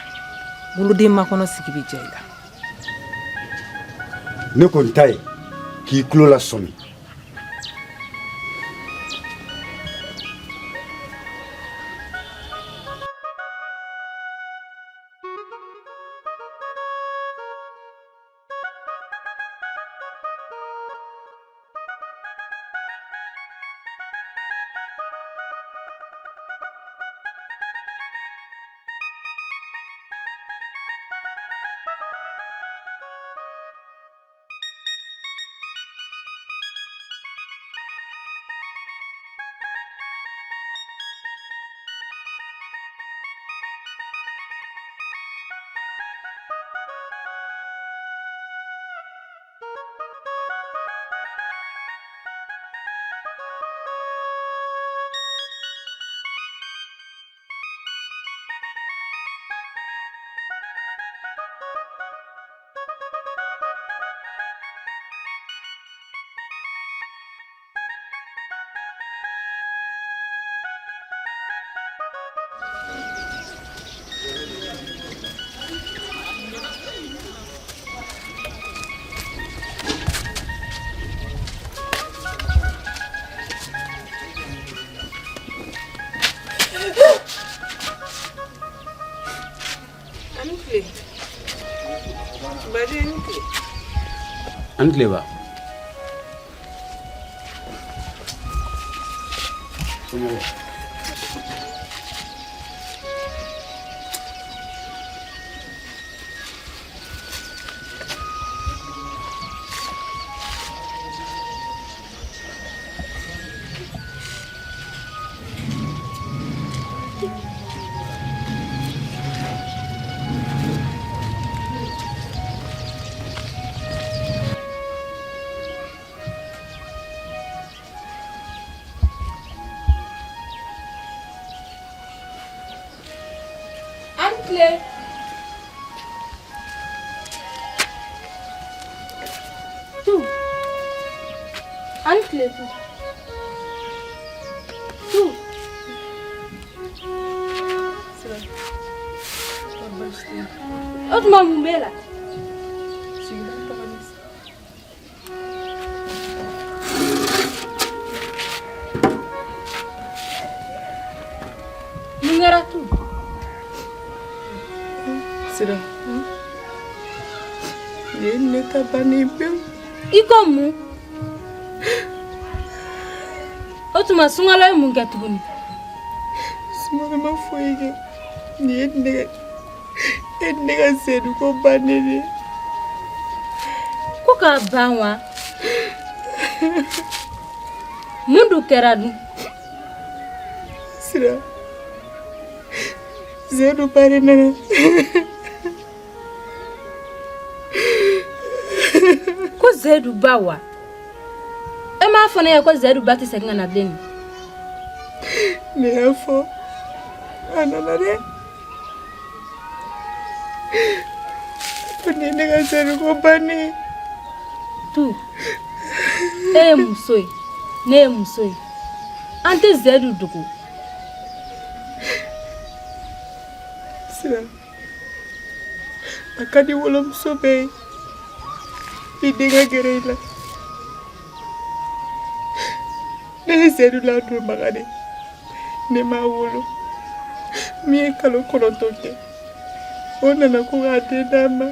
woloden makɔnɔ sigi bɛ diya i la ne kɔni ta ye k'i tulo lasɔmi An tile ba. Somɔgɔw. tile. Tu. A ni tile tu. Tu. O tuma mun b'e la? Mun kɛra tu? Sira. Nin ye ne ta bannen pewu. I ko mun? O tuma Sunkalo ye mun kɛ tuguni? Sunkalo ma foyi kɛ. Nin ye ne e ne ka Sedu ko bannen de ye. Ko k'a ban wa? Mun dun kɛra dun? Sira. Sedu ba de nana. Ko Sedu ba wa? E m'a fɔ ne ye ko Sedu ba tɛ segin ka na bilen nin? Ne y'a fɔ. A nana dɛ. Ko nin ye ne ka Sedu ko bannen ye. Tu, e ye muso ye, ne ye muso ye. An tɛ Sedu dogo. Sira, a ka di wolomuso bɛɛ ye i den ka gɛrɛ i la. Ne ye Sedu ladonbaga de ne m'a wolo. Min ye kalo 9 kɛ, o nana ko k'a den d'a ma.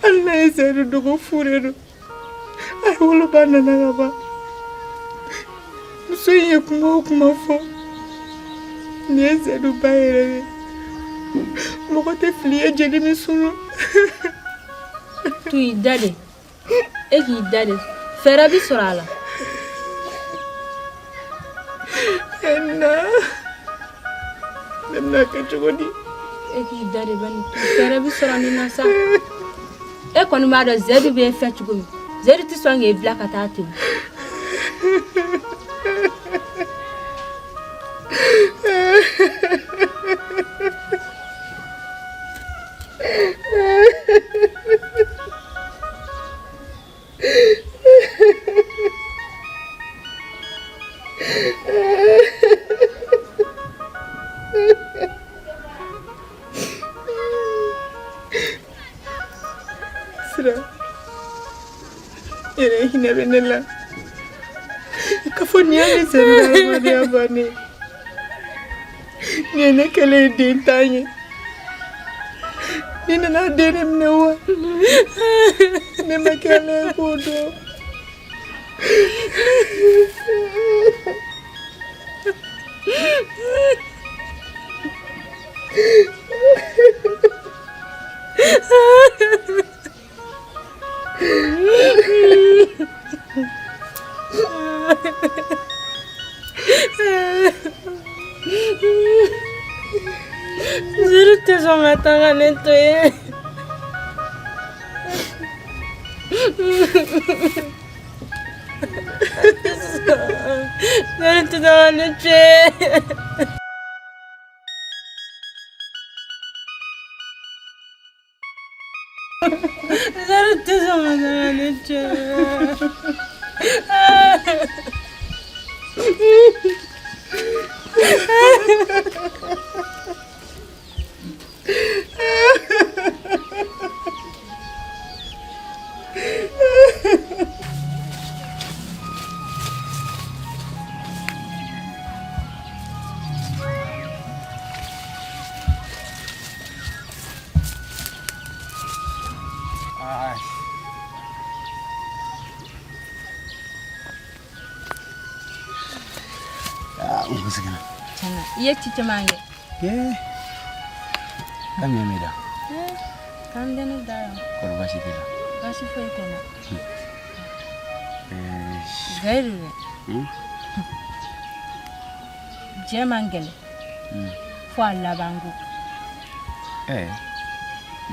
Hali n'a ye Sedu dogo fu de don. A woloba nana ka ban. Muso in ye kuma o kuma fɔ, nin ye Sedu ba yɛrɛ ye. Mɔgɔ tɛ fili ye jeli min sunu. Tu i da de. E k'i da de. Fɛɛrɛ bi sɔrɔ a la. Na, ne bɛna kɛ cogo di? E k'i da de bani. Fɛɛrɛ bi sɔrɔ nin na sa. E kɔni b'a dɔn Sedu b'e fɛ cogo min. Sedu tɛ sɔn k'e bila ka taa ten. Sira, yɛrɛ hinɛ bɛ ne la. K'a fɔ nin y'a ni Sedu ka adamadenya bannen ye. Nin ye ne kɛlen ye den tan ye. Ni nana den de minɛ wa? Ne ma kɛ ne k'o dɔn. Sedu tɛ sɔn ka taa ka ne to yen. Sedu tɛ sɔn ka ne to yen. Sedu tɛ sɔn ka taa ka ne to yen. I ye ci caman kɛ. Kan jumɛn b'i da? Kan tɛ ne da yan. Kɔri baasi t'i la? Baasi foyi tɛ n na. Zayidu dɛ. Jɛ man gɛlɛn. Fo a labanko. Ɛɛ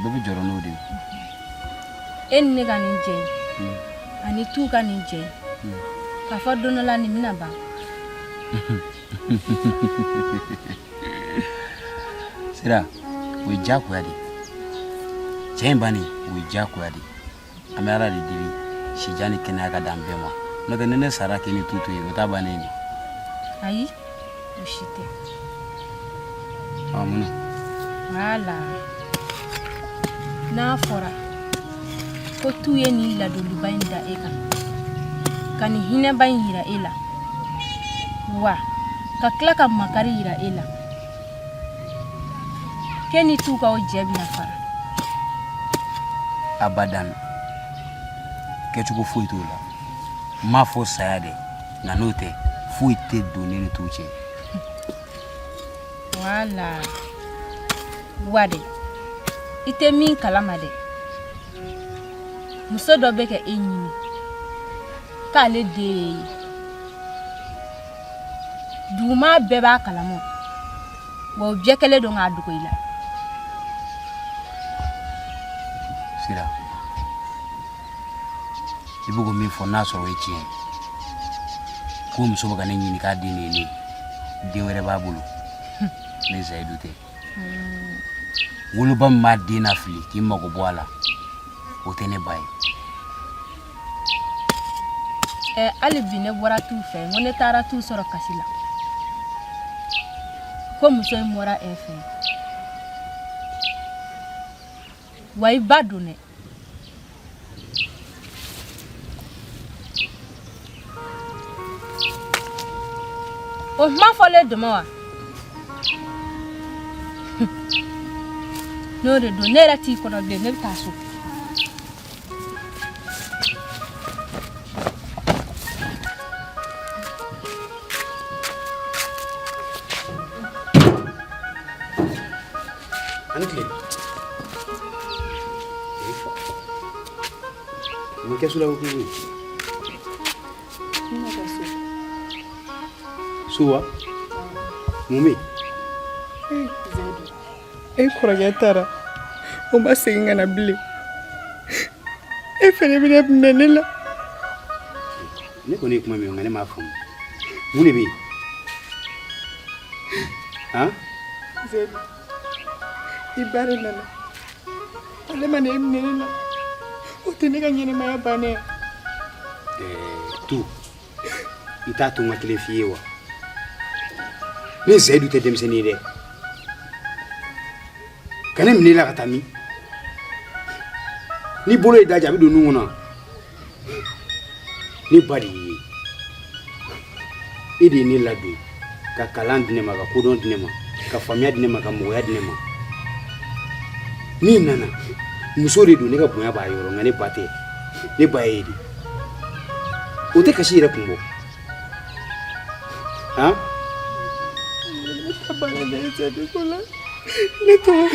bɛɛ bɛ jɔrɔ n'o de ye. E ni ne ka nin jɛ in ani tu ka nin jɛ in k'a fɔ don dɔ la nin bɛna ban. Sira. O ye diyagoya de ye. Cɛ in bannen, o ye diyagoya de ye. An bɛ Ala de deli sijan ni kɛnɛya ka d'an bɛɛ ma. N'o tɛ ni ne sara k'e ni tu to yen, o t'a bannen ye. Ayi, o si tɛ. Ɔ mun na? Wala. N'a fɔra ko tu ye nin ladoliba in da e kan, ka nin hinɛba in yira e la, wa ka tila ka makari yira e la, k'e ni tu ka o jɛ bɛna fara. Abadan, kɛcogo foyi t'o la. N m'a fɔ saya dɛ, nka n'o tɛ foyi tɛ don ne ni tu cɛ. Wala wa dɛ, i tɛ min kalama dɛ, muso dɔ bɛ ka e ɲini k'ale den ye ye. Duguma bɛɛ b'a kalama, wa o bɛɛ kɛlen don k'a dogo i la. Sira, i bɛ ko min fɔ, n'a sɔrɔ o ye tiɲɛ ye ko muso bɛ ka ne ɲini k'a den de ye ne ye, den wɛrɛ b'a bolo ne Zayidu tɛ. Woloba min b'a den lafili k'i mago bɔ a la, o tɛ ne ba ye. Ɛ, hali bi ne bɔra t'u fɛ, n ko ne taara t'u sɔrɔ kasi la ko muso in bɔra e fɛ, wa i ba don dɛ. O kuma fɔlen dama wa? N'o de don, ne yɛrɛ t'i kɔnɔ bilen, ne bɛ taa so. Ani tile. Mun kɛsu la ko koyi? So wa? Mun bɛ yen? E kɔrɔkɛ taara, o ma segin ka na bilen. E fɛnɛ bɛna minɛ ne la. Ne kɔni ye kuma min nka ne m'a faamu. Mun de bɛ yen? Han? Sedu, i ba de nana. Ale ma na e minɛ ne la. O tɛ ne ka ɲɛnɛmaya bannen ye. Ɛɛ, tu, i t'a to n ka kelen f'i ye wa? Ne Zayidu tɛ denmisɛnnin ye dɛ. Ka ne minɛ i la ka taa min? N'i bolo ye daji, a bɛ don nun kɔnɔ. Ne ba de y'i ye. E de ye ne ladon, ka kalan di ne ma, ka kodɔn di ne ma, ka faamuya di ne ma, ka mɔgɔya di ne ma. N'i nana, muso de don, ne ka bonya b'a yɔrɔ, nka ne ba tɛ. Ne ba ye e de. O tɛ kasi yɛrɛ kun bɔ. Han? Ne ba de ye Sedu ko la. Ne tɔgɔ.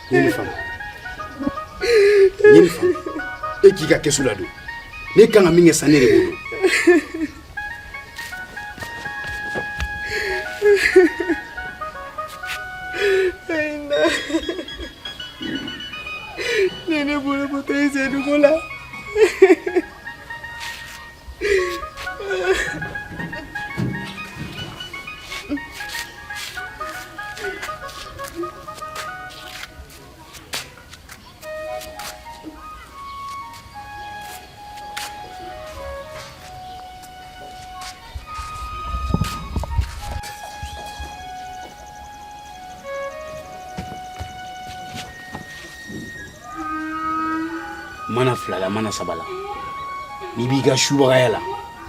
N ye nin faamu. N ye nin faamu. E k'i ka kɛsu ladon. Ne kan ka min kɛ sisan, ne de b'o dɔn. Ne ne bolo bɔtɔ ye Sedu ko la. Mana fila la, mana saba la, n'i b'i ka subagaya la,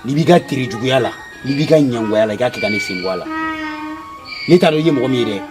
n'i b'i ka terijuguya la, n'i b'i ka ɲangoya la, i k'a kɛ ka ne sen bɔ a la. Ne t'a dɔn i ye mɔgɔ min ye dɛ.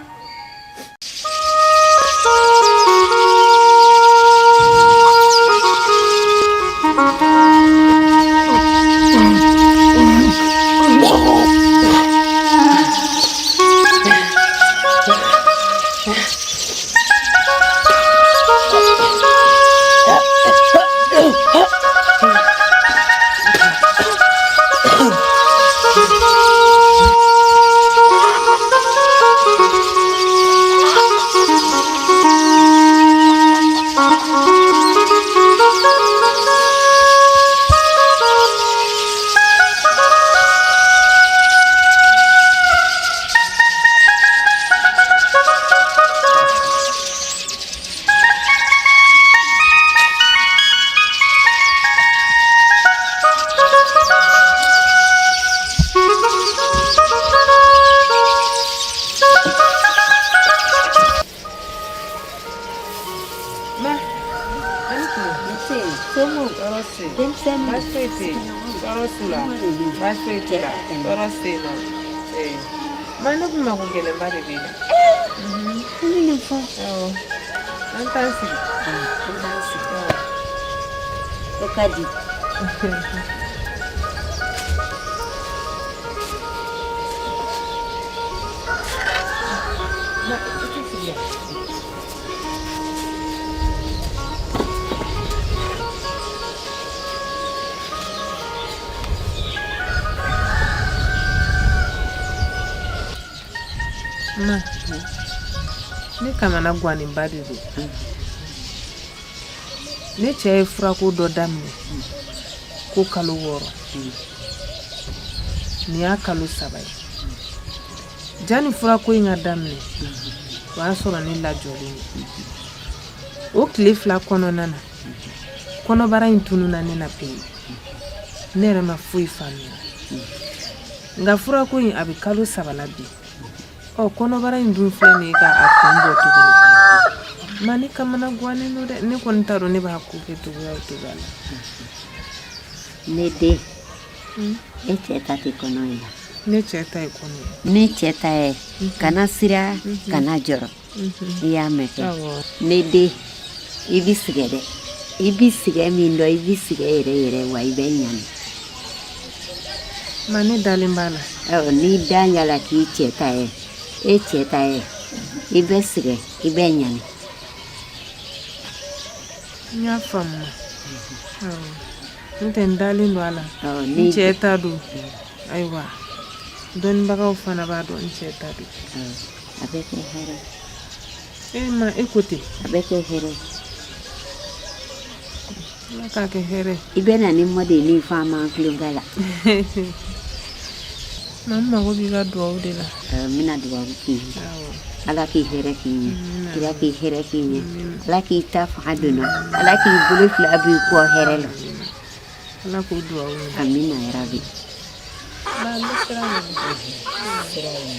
Denmisɛnnin. Baasi foyi tɛ yen. Tɔɔrɔ t'u la. Baasi foyi t'u la. Tɔɔrɔ tɛ yen nɔ. Ee. Ma ne kun mako gɛlɛnba de b'i la. I bɛ nin fɔ. Awɔ. An t'an sigi. An t'an sigi. O ka di. Ma, i t'i sigi yan. Ma, ne kamana gwannenba de don. Ne cɛ ye furako dɔ daminɛ ko kalo 6. Nin y'a kalo 3 ye. Janni furako in ka daminɛ, o y'a sɔrɔ ne lajɔlen don. O tile 2 kɔnɔna na, kɔnɔbara in tununna ne na pewu. Ne yɛrɛ ma foyi faamuya. Nka furako in a bɛ kalo 3 la bi. Ɔ kɔnɔbara in dun filɛ nin ye ka a kun bɔ tuguni. Ma ne kamana gwannen don dɛ. Ne kɔni t'a dɔn ne b'a ko kɛ cogoya o cogoya la. Ne den, e cɛ ta tɛ kɔnɔ ye wa? Ne cɛ ta ye kɔnɔ ye. Ne cɛ ta ye kana siran kana jɔrɔ. I y'a mɛn kɛ. Awɔ. Ne den, i b'i sɛgɛn dɛ. I b'i sɛgɛn min dɔn, i b'i sɛgɛn yɛrɛ yɛrɛ wa i bɛ ɲani. Ma ne dalen b'a la. Awɔ, n'i da ɲa la k'i cɛ ta ye, e cɛ ta ye, i bɛ sɛgɛn, i bɛ ɲani. N y'a faamu. Awɔ. N'o tɛ n dalen don a la. Awɔ, N ni cɛ ta don. Ayiwa, dɔnnibagaw fana b'a dɔn n cɛ ta don. Awɔ, a bɛ kɛ hɛrɛ. E ma e ko ten. A bɛ kɛ hɛrɛ. Ala k'a kɛ hɛrɛ. I bɛ na ni mɔdennin faama tulonkɛ la. Ma n mago b'i ka duwawu de la. Awɔ, n bɛna duwawu k'i ye. Awɔ. Ala k'i hɛrɛ k'i ɲɛ. Amina. Kira k'i hɛrɛ k'i ɲɛ. Ala k'i ta fanga donna. Ala k'i bolo fila b'i kɔ hɛrɛ la. Ala k'o duwawu minɛ. Amina yarabi. Ma n bɛ sira ɲini. Sira ɲini.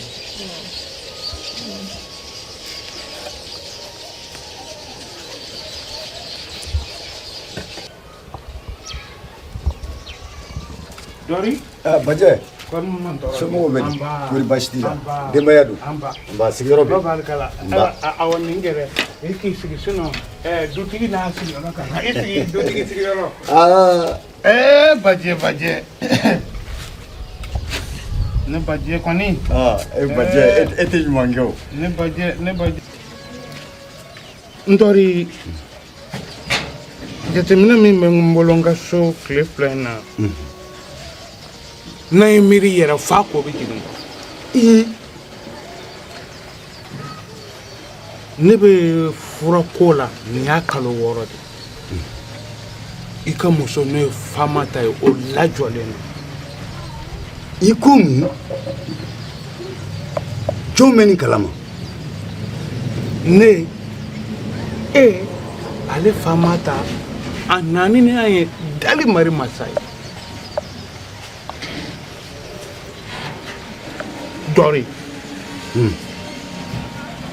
Dɔri. Ah, Bajɛ. Kɔni man tɔɔrɔ. Somɔgɔw bɛ di? Anba. Kɔri baasi t'i la? Anba. Denbaya dun? Anba. Nba, sigiyɔrɔ bɛ? Barikala. Nba. Awɔ nin gɛrɛ. I k'i sigi sinon dutigi n'a sigiyɔrɔ ka kan. I sigi dutigi sigiyɔrɔ. Aa. Bajɛ Bajɛ. Ne Bajɛ kɔni. Aa, e Bajɛ, e tɛ ɲuman kɛ o. Ne Bajɛ, ne Bajɛ. N tɔri jateminɛ min bɛ n bolo n ka so tile 2 in na. N'a ye miiri yɛrɛ fa ko bɛ jigin kɔrɔ. Ne bɛ furako la nin y'a kalo 6 de ye. I ka muso n'o ye Famata ye o lajɔlen don. I ko mun? Jɔn bɛ nin kalama? Ne, e, ale Famata, a naani ni an ye dali mari masa ye. Dɔri.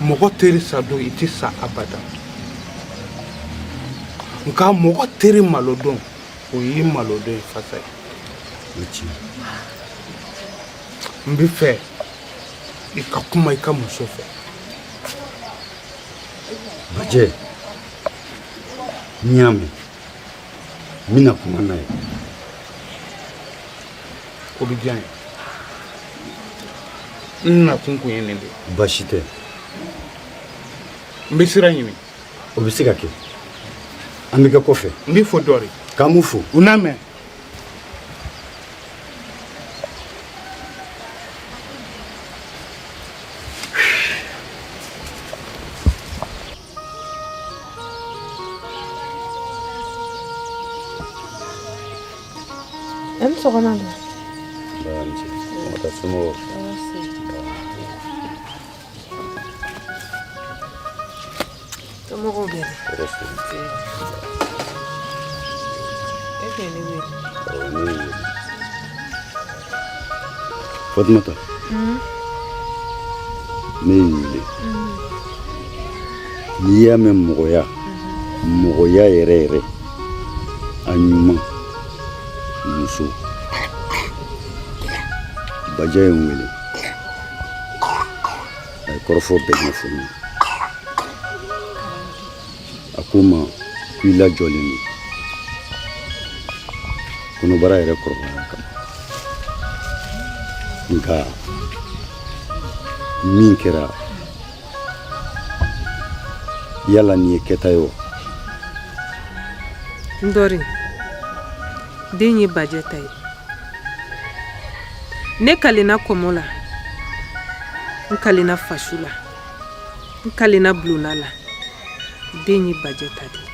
Mɔgɔ teri sa don i tɛ sa abada. Nka mɔgɔ teri malodon o y'i malodon ye fasa ye. O tiɲɛ. N bɛ fɛ i ka kuma i ka muso fɛ. Bajɛ, n y'a mɛn. N bɛna kuma n'a ye. O bɛ diya n ye. N nakun kun ye nin de ye. Baasi tɛ. N bɛ sira ɲini. O bɛ se ka kɛ. An bɛ kɛ kɔfɛ. N b'i fo Dɔri. K'an b'u fo. U n'a mɛn. E ni sɔgɔma dun. Nba, ni ce. Ka somɔgɔw? Somɔgɔw bɛ di? Tɔɔrɔ si tɛ. E tun ye ne wele. Awɔ, ne y'i wele. Fatumata, ne y'i wele. N'i y'a mɛn mɔgɔya, mɔgɔya yɛrɛ yɛrɛ, A ɲuman muso Bajɛ ye n wele, a ye kɔrɔfɔ bɛɛ ɲɛfɔ n ye. A ko n ma ko i lajɔlen don kɔnɔbara yɛrɛ kɔrɔbaya kama, nka min kɛra, yala nin ye kɛta ye wa? N dɔri, den ye Bajɛ ta ye. Ne kalenna kɔmɔ la, n kalenna fasu la, n kalenna bulonda la, den ye Bajɛ ta de ye.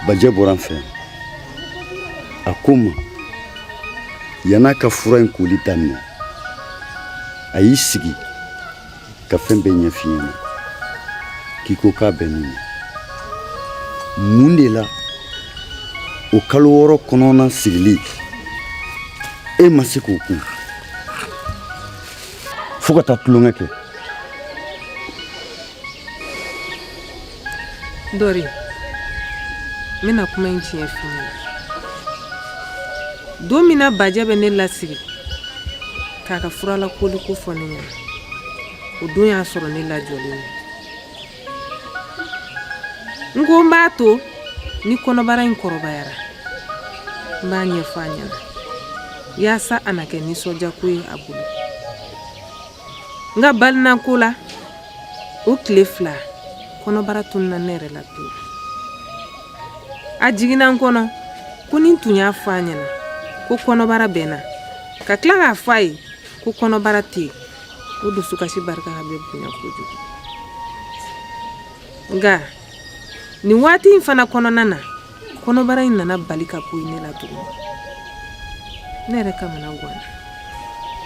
Bajɛ bɔra n fɛ, a ko n ma yann'a ka fura in koli daminɛ, a y'i sigi ka fɛn bɛɛ ɲɛf'i ɲɛna k'i ko k'a bɛ nin ma. Mun de la o kalo 6 kɔnɔna sigili e ma se k'o kun fo ka taa tulonkɛ kɛ? Dɔri, n bɛna kuma in tiɲɛ f'i ɲɛna. Don min na Bajɛ bɛ ne lasigi k'a ka furalakoli ko fɔ ne ɲɛna, o don y'a sɔrɔ ne lajɔlen don. N ko n b'a to ni kɔnɔbara in kɔrɔbayara, n b'a ɲɛfɔ a ɲɛna yaasa a na kɛ nisɔndiyako ye a bolo. Nka balinako la, o tile 2 kɔnɔbara tununna ne yɛrɛ la pewu. A jiginna n kɔnɔ ko ni n tun y'a fɔ a ɲɛna ko kɔnɔbara bɛ n na, ka tila k'a fɔ a ye ko kɔnɔbara tɛ yen, o dusukasi barika ka bɛ bonya kojugu. Nka nin waati in fana kɔnɔna na, kɔnɔbara in nana bali ka bɔ ne la tuguni. Ne yɛrɛ kamana ganna.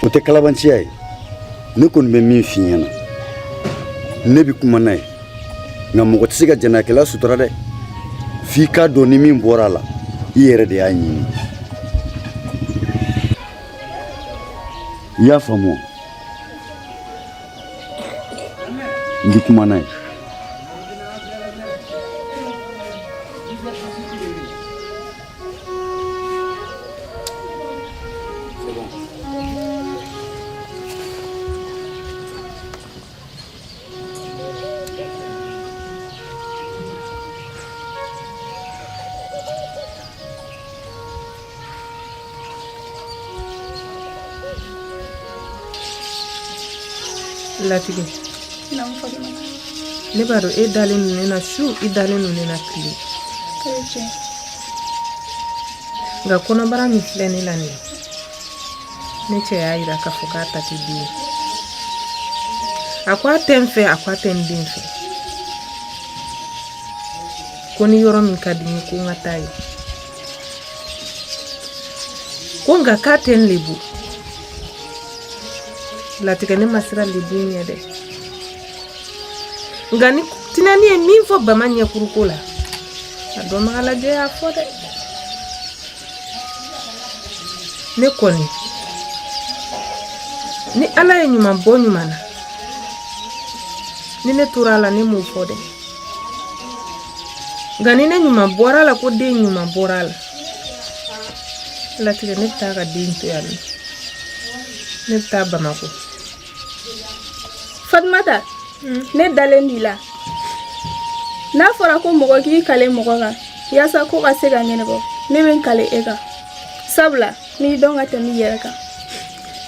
O tɛ kalabanciya ye. Ne kɔni bɛ min f'i ɲɛna, ne bɛ kuma n'a ye, nka mɔgɔ tɛ se ka jɛnɛyakɛla sutura dɛ. F'i k'a dɔn ni min bɔra a la, i yɛrɛ de y'a ɲini. I y'a faamu wa? N bɛ kuma n'a ye. Latigɛ, ne b'a dɔn e dalen don ne na su, i dalen don ne na tile, nka kɔnɔbara min filɛ ne la nin ye, ne cɛ y'a yira k'a fɔ k'a ta tɛ den ye. A ko a tɛ n fɛ, a ko a tɛ n den fɛ, ko ni yɔrɔ min ka di n ye ko n ka taa yen, ko nka k'a tɛ n lebu. Latigɛ, ne ma siran lebu in ɲɛ dɛ, nka ni tinɛni ye min fɔ bama ɲɛkuruko la, a dɔnbagalajɛ y'a fɔ dɛ. Ne kɔni, ni Ala ye ɲuman bɔ ɲuman na, ni ne tora a la, ne m'o fɔ dɛ, nka ni ne ɲuman bɔra a la, ko den ɲuman bɔra a la, Latigɛ, ne bɛ taa ka den to yan nɔ, ne bɛ taa Bamakɔ. Fatumata, ne dalen b'i la. N'a fɔra ko mɔgɔ k'i kale mɔgɔ kan yaasa ko ka se ka ɲɛnabɔ, ne bɛ n kale e kan, sabula n b'i dɔn ka tɛmɛ i yɛrɛ kan.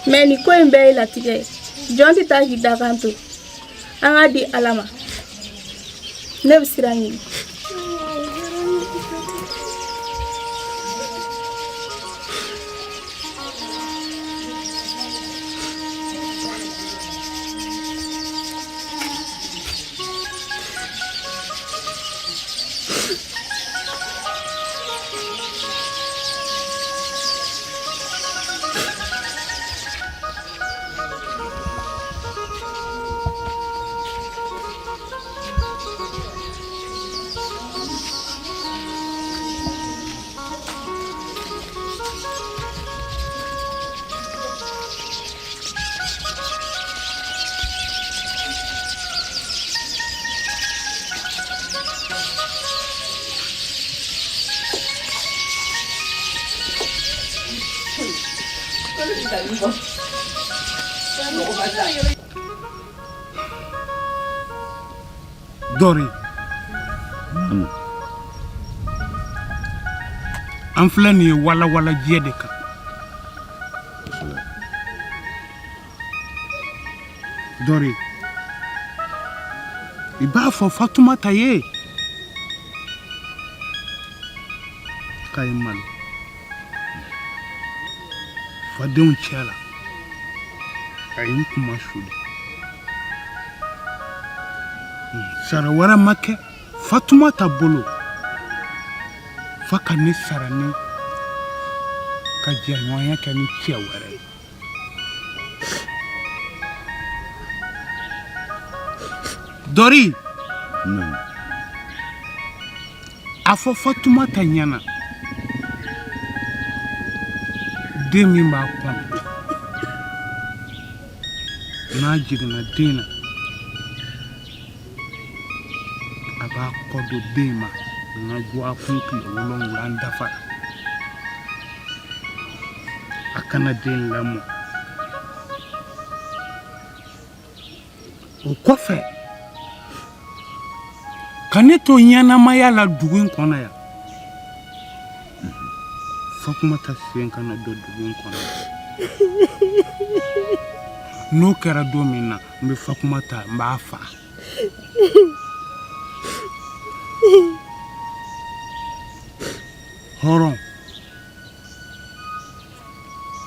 Mɛ nin ko in bɛɛ ye latigɛ ye. Jɔn tɛ taa k'i dakan to. An k'a di Ala ma. Ne bɛ sira ɲini. Dɔri, an filɛ nin ye walawalajɛ de kan. Dɔri, i b'a fɔ Fatumata ye k'a ye malo fadenw cɛ la, a ye n kunmasuli. Sara wɛrɛ ma kɛ Fatumata bolo f'a ka ne sara ni ka jɛɲɔgɔnya kɛ ni cɛ wɛrɛ ye. Dɔri, a fɔ Fatumata ɲɛna den min b'a kɔnɔ, n'a jiginna den na, a b'a kɔ don den ma n ka dɔgɔkun tile 7 dafara, a ka na den lamɔ. O kɔfɛ, ka ne to ɲɛnamaya la dugu in kɔnɔ yan, Fatumata sen kana don dugu in kɔnɔ. N'o kɛra don min na, n bɛ Fatumata, n b'a faa. Hɔrɔn,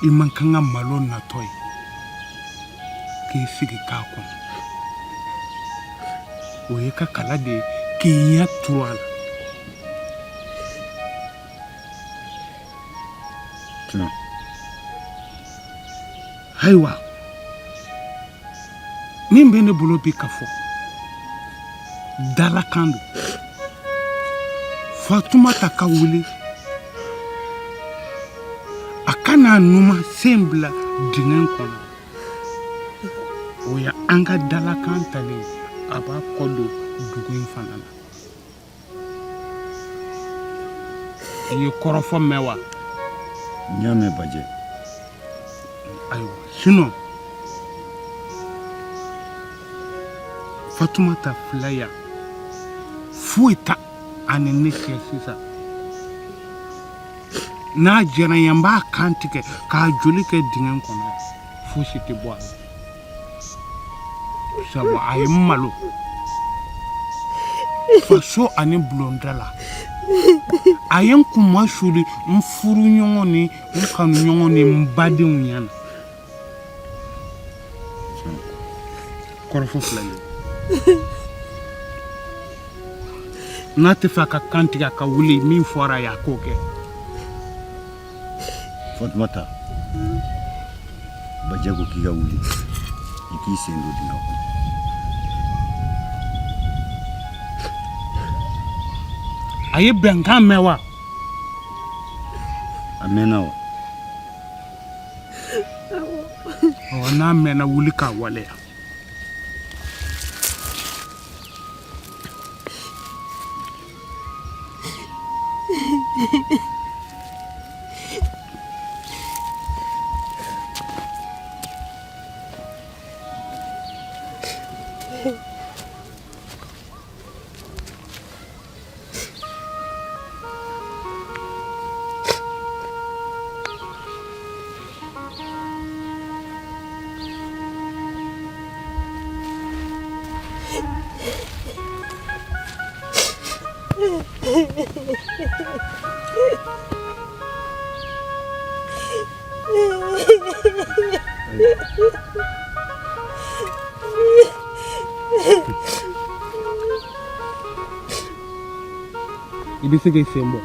i man kan ka malo natɔ ye k'i sigi k'a kɔnɔ. O ye ka kala de ye k'i ɲɛ turu a la. Ayiwa, min bɛ ne bolo bi ka fɔ, dalakan don. Fatumata ka wuli, a kana numan sen bila dingɛ kɔnɔ. O ye an ka dalakan talen ye. A b'a kɔ don dugu in fana na. I ye kɔrɔfɔ mɛn wa? N y'a mɛn, Bajɛ. Ayiwa, sinon Fatumata filɛ yan, foyi t'a ni ne cɛ sisan. N'a diyara n ye, n b'a kan tigɛ k'a joli kɛ dingɛ kɔnɔ, fosi tɛ bɔ a la, sabu a ye n malo faso ani bulonda la. A ye n kunmasuli n furuɲɔgɔn ni n kanuɲɔgɔn ni n badenw ɲɛna. Kɔrɔfɔ filɛ nin ye. N'a tɛ fɛ a ka kan tigɛ, a ka wuli. Min fɔra a ye, a k'o kɛ. Fatumata, Bajɛ ko k'i ka wuli, i k'i sen don dingɛ kɔnɔ. A ye bɛnkan mɛn wa? A mɛnna wa? Ɔ, n'a mɛnna, wuli k'a waleya. I bɛ se k'i sen bɔ.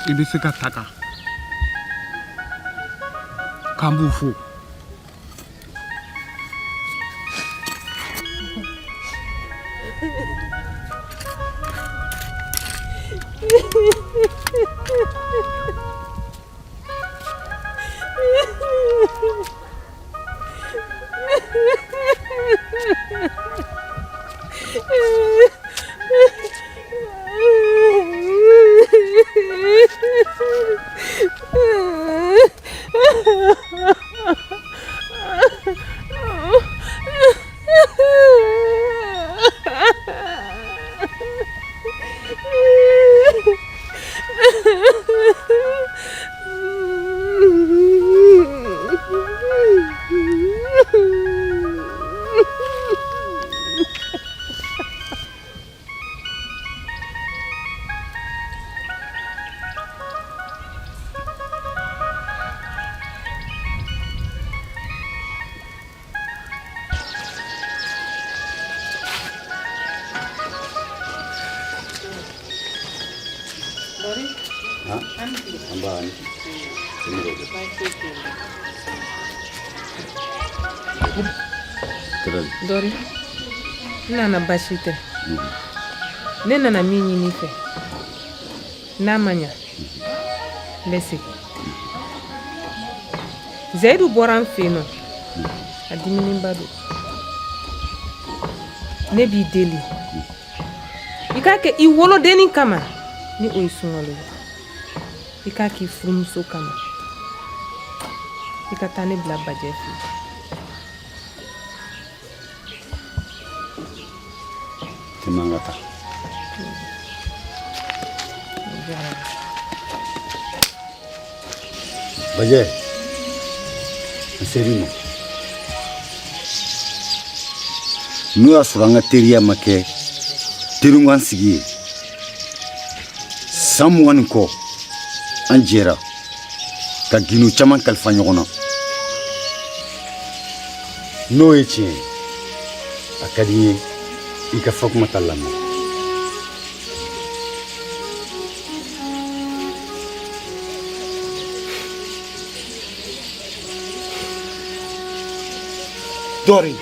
I bɛ se ka taga k'an b'u fo. Nba. Dɔri, n nana basi tɛ. Ne nana min ɲini i fɛ, n'a ma ɲa, n bɛ segin. Zayidu bɔra n fɛ yen nɔ, a dimininba don. Ne b'i deli, i k'a kɛ i wolodennin kama, ni o ye Sunkalo ye. I k'a k'i furumuso kama, i ka taa ne bila Bajɛ fɛ yen. Tɛmɛ an ka taa. Bajɛ, n ser'i ma. N'o y'a sɔrɔ an ka teriya ma kɛ teriɲɔgɔn sigi ye, san 20 ni kɔ an jɛra ka gindo caman kalifa ɲɔgɔn na. N'o ye tiɲɛ ye, a ka di n ye i ka Fatumata lamɛn. Dɔri,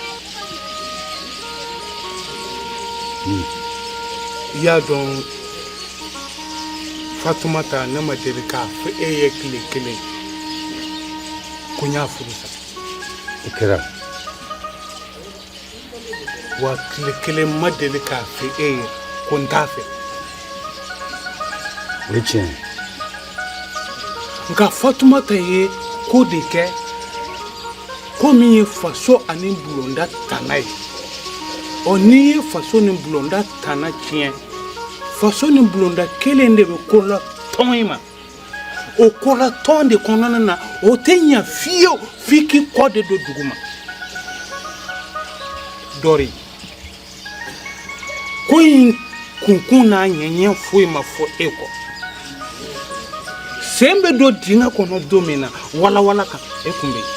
i y'a dɔn Fatumata, ne ma deli k'a fɔ e ye tile kelen ko n y'a furu sa. O kɛra. Wa tile kelen ma deli k'a fɔ e ye ko n t'a fɛ. O ye tiɲɛ ye. Nka Fatumata ye ko de kɛ, ko min ye faso ani bulonda tana ye. Ɔ, n'i ye faso ni bulonda tana tiɲɛ, faso ni bulonda kelen de bɛ ko latɔn i ma. O kolatɔn de kɔnɔna na, o tɛ ɲɛ fiyewu f'i k'i kɔ de don dugu ma. Dɔri, ko in kunkun n'a ɲɛɲɛ foyi ma fɔ e kɔ. Sen bɛ don dingɛ kɔnɔ don min na, walawala kan, e kun bɛ yen.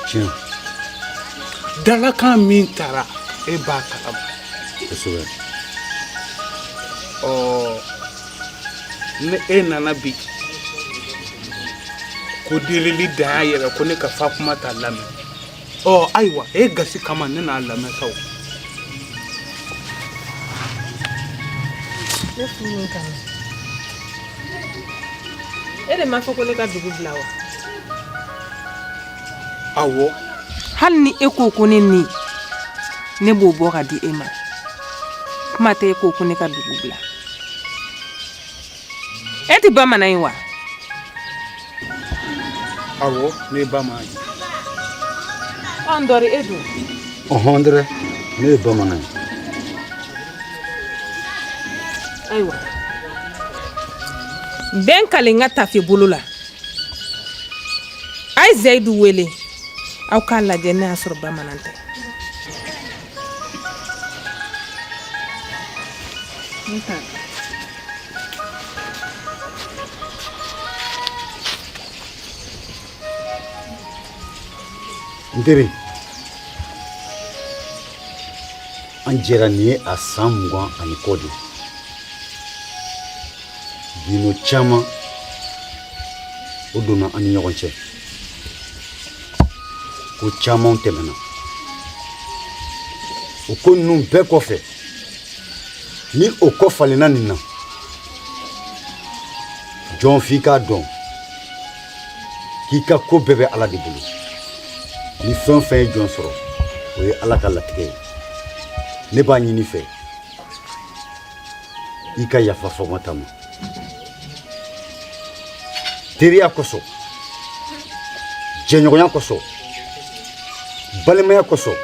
Tiɲɛ. Dalakan min tara, e b'a kalama. Kosɛbɛ. Ɔ, ni e nana bi ko delili dan y'a yɛrɛ ko ne ka Fatumata lamɛn, ɔ ayiwa, e gasi kama ne n'a lamɛn sa o. Ne furu min kama, e de m'a fɔ ko ne ka dugu bila wa? Awɔ. Hali ni e ko ko ne ni, ne b'o bɔ ka di e ma. Kuma tɛ e ko ko ne ka dugu bila. E tɛ bamanan ye wa? Awɔ, ne ye bamanan ye. Ɔ, n dɔri, e dun? Ɔhɔn dɛrɛ, ne ye bamanan ye. Ayiwa, n bɛ n kali n ka tafe bolo la. A ye Zayidu wele, aw k'a lajɛ n'a y'a sɔrɔ bamanan tɛ. N ta. N teri, an jɛra nin ye a san 20 ani kɔ de ye. Gindo caman o donna an ni ɲɔgɔn cɛ, ko caman tɛmɛna. O ko ninnu bɛɛ kɔfɛ, ni o kɔ falenna nin na, jɔn f'i k'a dɔn k'i ka ko bɛɛ bɛ Ala de bolo. Ni fɛn o fɛn ye jɔn sɔrɔ, o ye Ala ka latigɛ ye. Ne b'a ɲini i fɛ, i ka yafa Fatumata ma teriya kosɔn, jɛɲɔgɔnya kosɔn, balimaya kosɔn,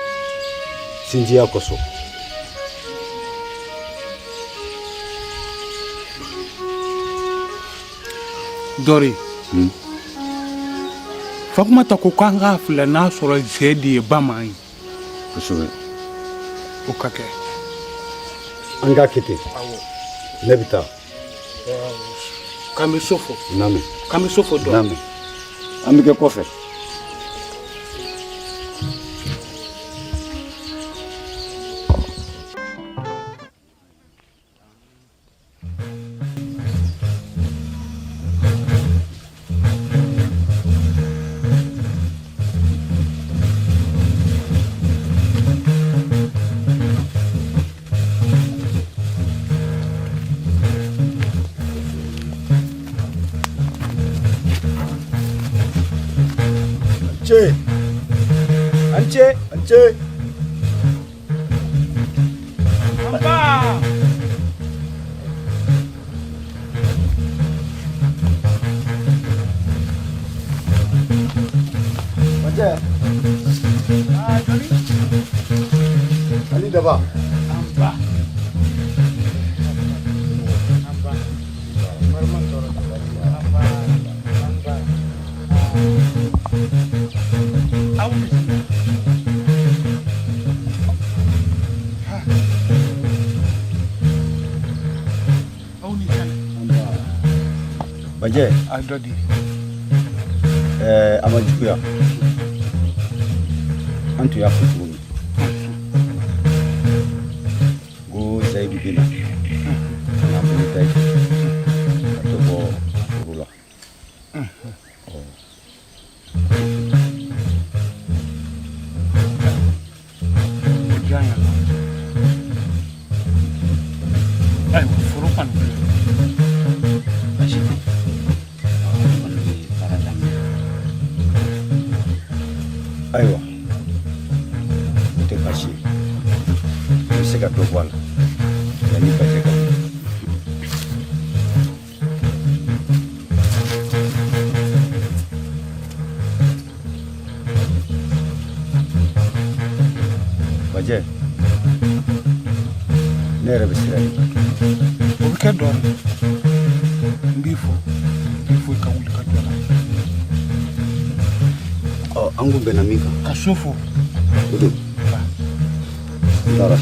sinjiya kosɔn. Dɔri, Fatumata ko k'an k'a filɛ n'a sɔrɔ Zɛdi ye baman ye. Kosɛbɛ. O ka kɛ. An k'a kɛ ten. Ne bɛ taa. K'an bɛ so fo. Naamu. K'an bɛ so fo dɔn. Naamu. An bɛ kɛ kɔfɛ. Ce. A ni ce. A ni ce. Nba. Bajɛ. Aa joli. Ani daba. Nba. Nba. Barima tɔɔrɔ tɛ. Nba. Nba. Aw bisimila. Ha. Aw ni kɛnɛ. Bajɛ. A dɔ di. Ɛɛ a ma juguya. An tun y'a fɔ cogo min. Ko Zayidu bɛ na. Ka na bolo da i kan. Ka dɔ bɔ foro la. Ɔ. O diya n ye. Ayiwa foro kɔni filɛ. Baasi tɛ. An kɔni bɛ baara daminɛ. Ayiwa. O tɛ baasi ye. I bɛ se ka dɔ bɔ a la. Yanni Bajɛ ka wuli. Bajɛ. Ne yɛrɛ bɛ sira di. O bɛ kɛ dɔɔnin. N b'i fo. N b'i fo i ka wuli ka jɔ la. Ɔ an kun bɛnna min kan. Ka so fo. O don. N taara.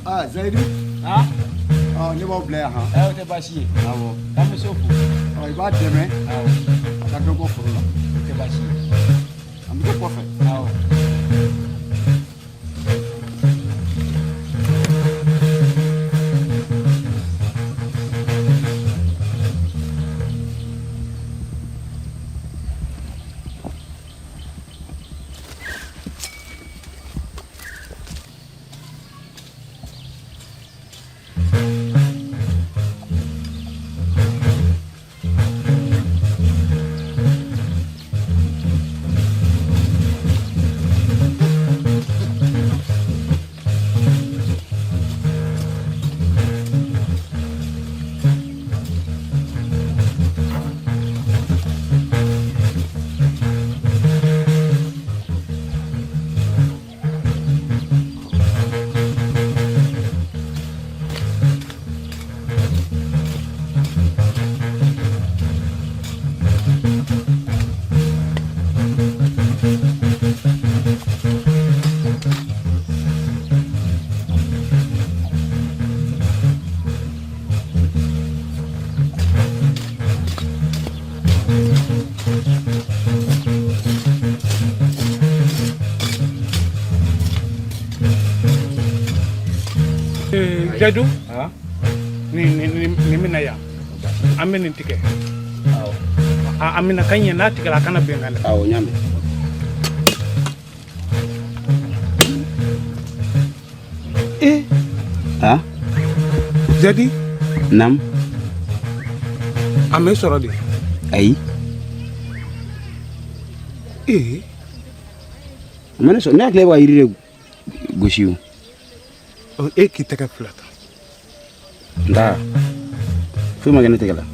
Aa Zayidu. Ah. Ɔ ne b'aw bila yan han. Ɛ o tɛ baasi ye. Awɔ. K'an bɛ so fo. Ɔ i b'a dɛmɛ. Awɔ. A ka dɔ bɔ foro la. O tɛ baasi ye. An bɛ kɛ kɔfɛ. Awɔ. Zayidu. Nin nin nin nin minɛ yan. An bɛ nin tigɛ. A minɛ ka ɲɛ n'a tigɛra a kana bin kan dɛ. Awɔ n y'a mɛn. Ee. Ah. Zadi. Naam. A m'e sɔrɔ de. Ayi. Ee. A ma ne sɔrɔ ne hakili b'a yiri de gosi o. Ɔ e k'i tɛgɛ fila ta. Nka foyi ma kɛ ne tɛgɛ la.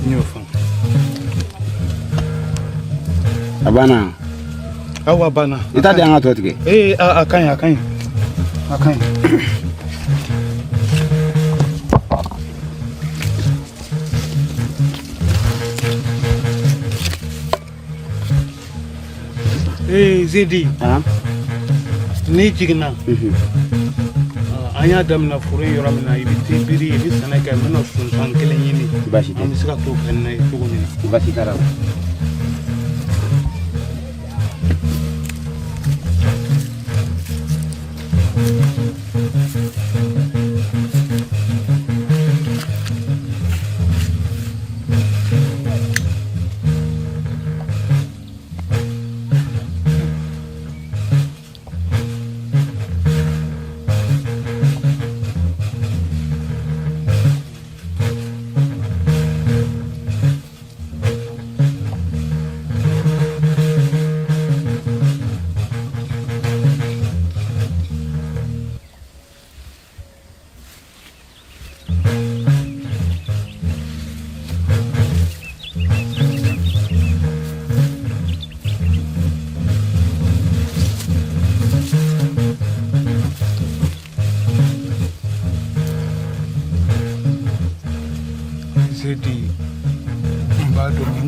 N y'o faamu. A banna. Awɔ a banna. I t'a di an ka tɔ tigɛ. Ee a ka ɲi a ka ɲi a ka ɲi. Ee Zedi. N'i jiginna. An y'a daminɛ foro in yɔrɔ min na i bɛ t'i biri i bɛ sɛnɛ kɛ n bɛna sunsan kelen ɲini. Baasi tɛ. An bɛ se ka t'o kɛ n'a ye cogo min na. Baasi t'a la.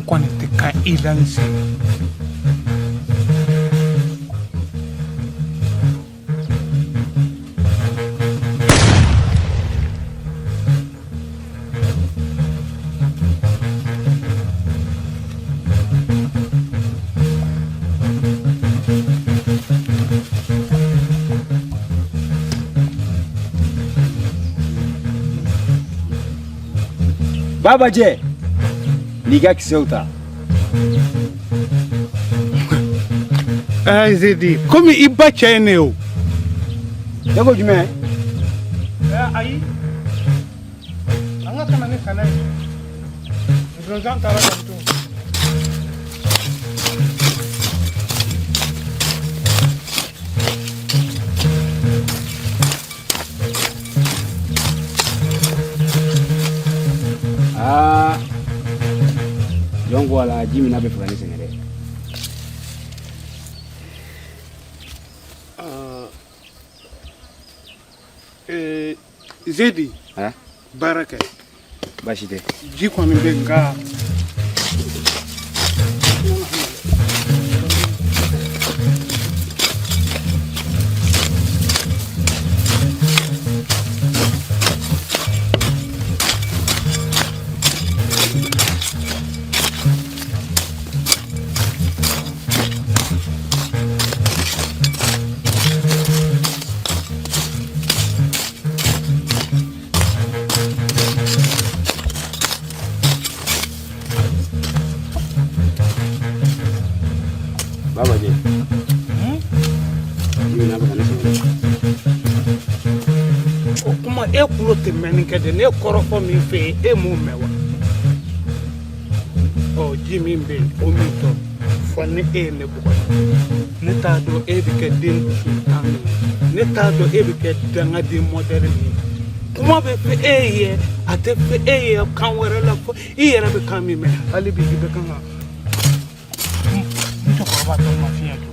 kɔni tɛ kan i la n sen. Babajɛ, n'i ka kisɛw ta. Ɛɛ Zedi, komi i ba cɛ ye ne ye o. Ne ko jumɛn? Ayi, an ka tɛmɛ ni sɛnɛ ye. Zonzan taara ka to. Aa, jɔn ko ala ji min n'a bɛ fɛ ka ne sɛgɛn dɛ. Zedi, baara kɛ. Baasi tɛ. Ji kɔni bɛ nka. Babajɛ, ji min n'a bɛ ka ne sɛgɛn. O kuma e kulo tɛ mɛnni kɛ dɛ, ne ye kɔrɔfɔ min fɛ yen e m'o mɛn wa? Ɔ ji min bɛ yen o min tɔ fɔ ni e ye ne bugɔ, ne t'a dɔn e bɛ kɛ den dusutan min ye, ne t'a dɔn e bɛ kɛ dangaden mɔdɛli min ye. Kuma bɛ fɔ e ye, a tɛ fɔ e ye kan wɛrɛ la, fɔ i yɛrɛ bɛ kan min mɛn. Hali bi i bɛ kan ka n cɛkɔrɔba tɔ ma fiɲɛ tugun.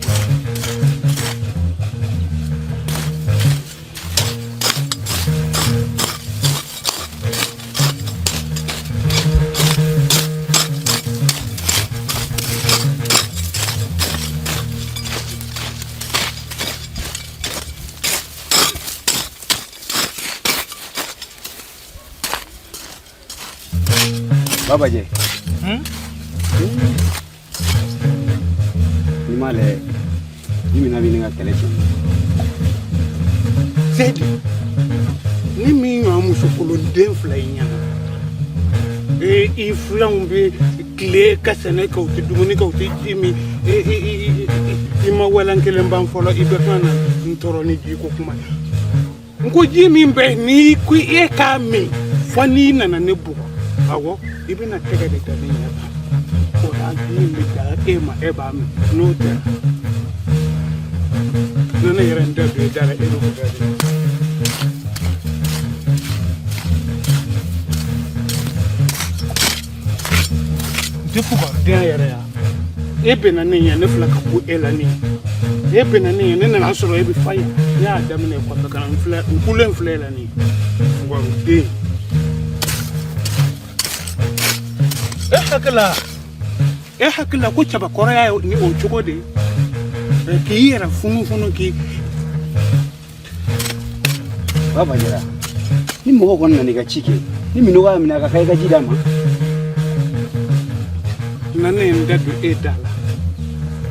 Babajɛ, n'i m'a lajɛ ji min n'a bɛ ne ka kɛlɛ tiɲɛ. Seyidi, ni min ɲɔgɔn musokolonden fila i ɲɛna, i filanw bɛ tile ka sɛnɛ kɛ, u tɛ dumuni kɛ, u tɛ ji min, i ma walan kelen ban fɔlɔ, i bɛ kan na n tɔɔrɔ ni jiko kuma ye. N ko ji min bɛ yen, n'i ko e k'a min fɔ n'i nana ne bugɔ, awɔ, i bɛna tɛgɛ de da ne ɲɛ kan, o la ji in bɛ da e ma, e b'a min. N'o tɛ, ne ne yɛrɛ n da don i da la, e bɛ bugɔ de. N tɛ fugariden yɛrɛ ya, e bɛnna ne ɲɛ, ne filɛ ka ku e la nin ye, e bɛnna ne ɲɛ, ne nana sɔrɔ e bɛ fa yan, ne y'a daminɛ kɔfɛ ka na n filɛ, n kulen filɛ e la nin ye, fugariden. E hakili la ko cɛbakɔrɔya ye ni o cogo de ye k'i yɛrɛ funufunu k'i. Babajɛ, ni mɔgɔ kɔni nana i ka ci kɛ, ni minnɔgɔ y'a minɛ, a ka kan i ka ji d'a ma. Na ne ye n da don e da la,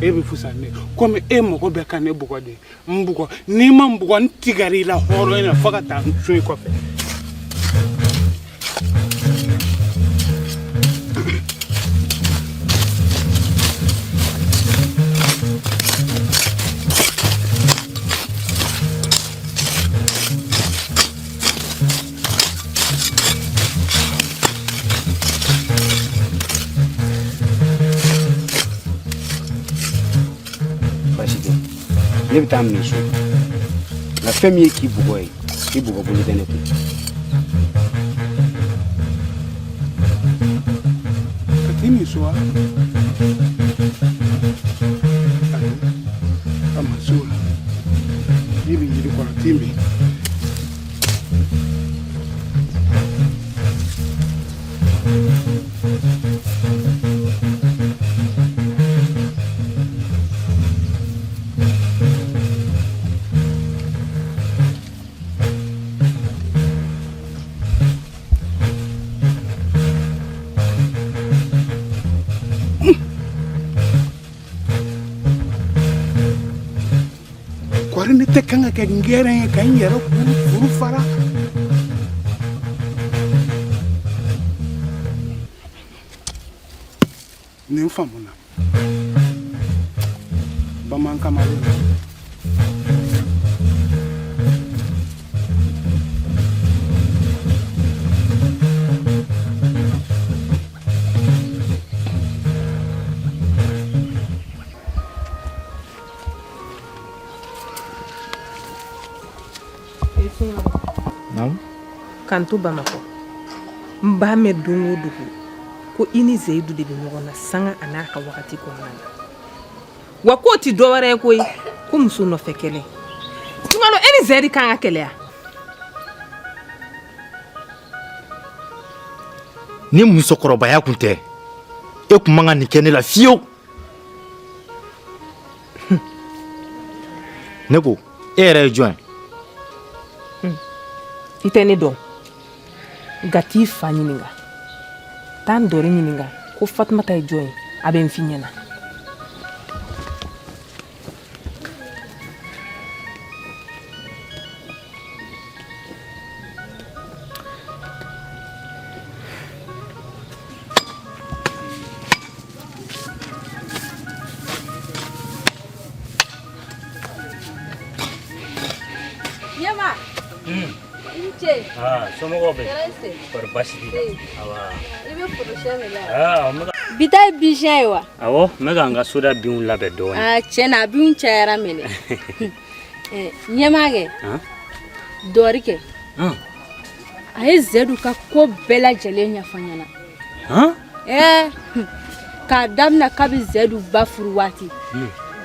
e bɛ fusa ne komi e mago bɛ ka ne bugɔ de, n bugɔ, n'i ma n bugɔ n tigɛra i la hɔrɔnya la fo ka taa n sun i kɔfɛ. Baasi tɛ, ne bɛ taa minɛ so, nka fɛn min ye k'i bugɔ ye, i bugɔ bolo tɛ ne kun. Ka t'i min so wa? Ayi, a ma se o la. Ji bɛ yiri kɔrɔ, t'i min. ne tɛ kan ka kɛ ngɛrɛn ye ka n yɛrɛ kuru furu fara. Nin faamuna bamanan kamalen. K'an to Bamakɔ, n b'a mɛn don o dogo ko i ni Zeyidu de bɛ ɲɔgɔn na sanga a n'a ka wagati kɔnɔna na, wa k'o tɛ dɔwɛrɛ ye koyi ko muso nɔfɛ kɛlɛ. Sunkalo, e ni Zeyidu kan ka kɛlɛya. Ni musokɔrɔbaya kun tɛ, e kun man ka nin kɛ ne la fiyewu. Ne ko, e yɛrɛ ye jɔn ye? I tɛ ne dɔn, nka t'i fa ɲininka, taa n dɔri ɲininka ko Fatumata ye jɔn ye, a bɛ n f'i ɲɛna. Ɲɛma. I ni ce. Aa, somɔgɔw bɛ? Tɔɔrɔ tɛ. Kɔri baasi t'i la? Awa. I bɛ foro siyɛn de la. Aa, n bɛ ka. Bi ta ye bin siyɛn ye wa? Awɔ, n bɛ ka n ka soda binw labɛn dɔɔnin. Aa, tiɲɛ na a binw cayara mɛnɛ. Ɲɛma kɛ. Han? Dɔri kɛ. Han? A ye Zedu ka ko bɛɛ lajɛlen ɲɛfɔ n ɲɛna. Han? Ɛɛ, k'a daminɛ kabi Zedu ba furu waati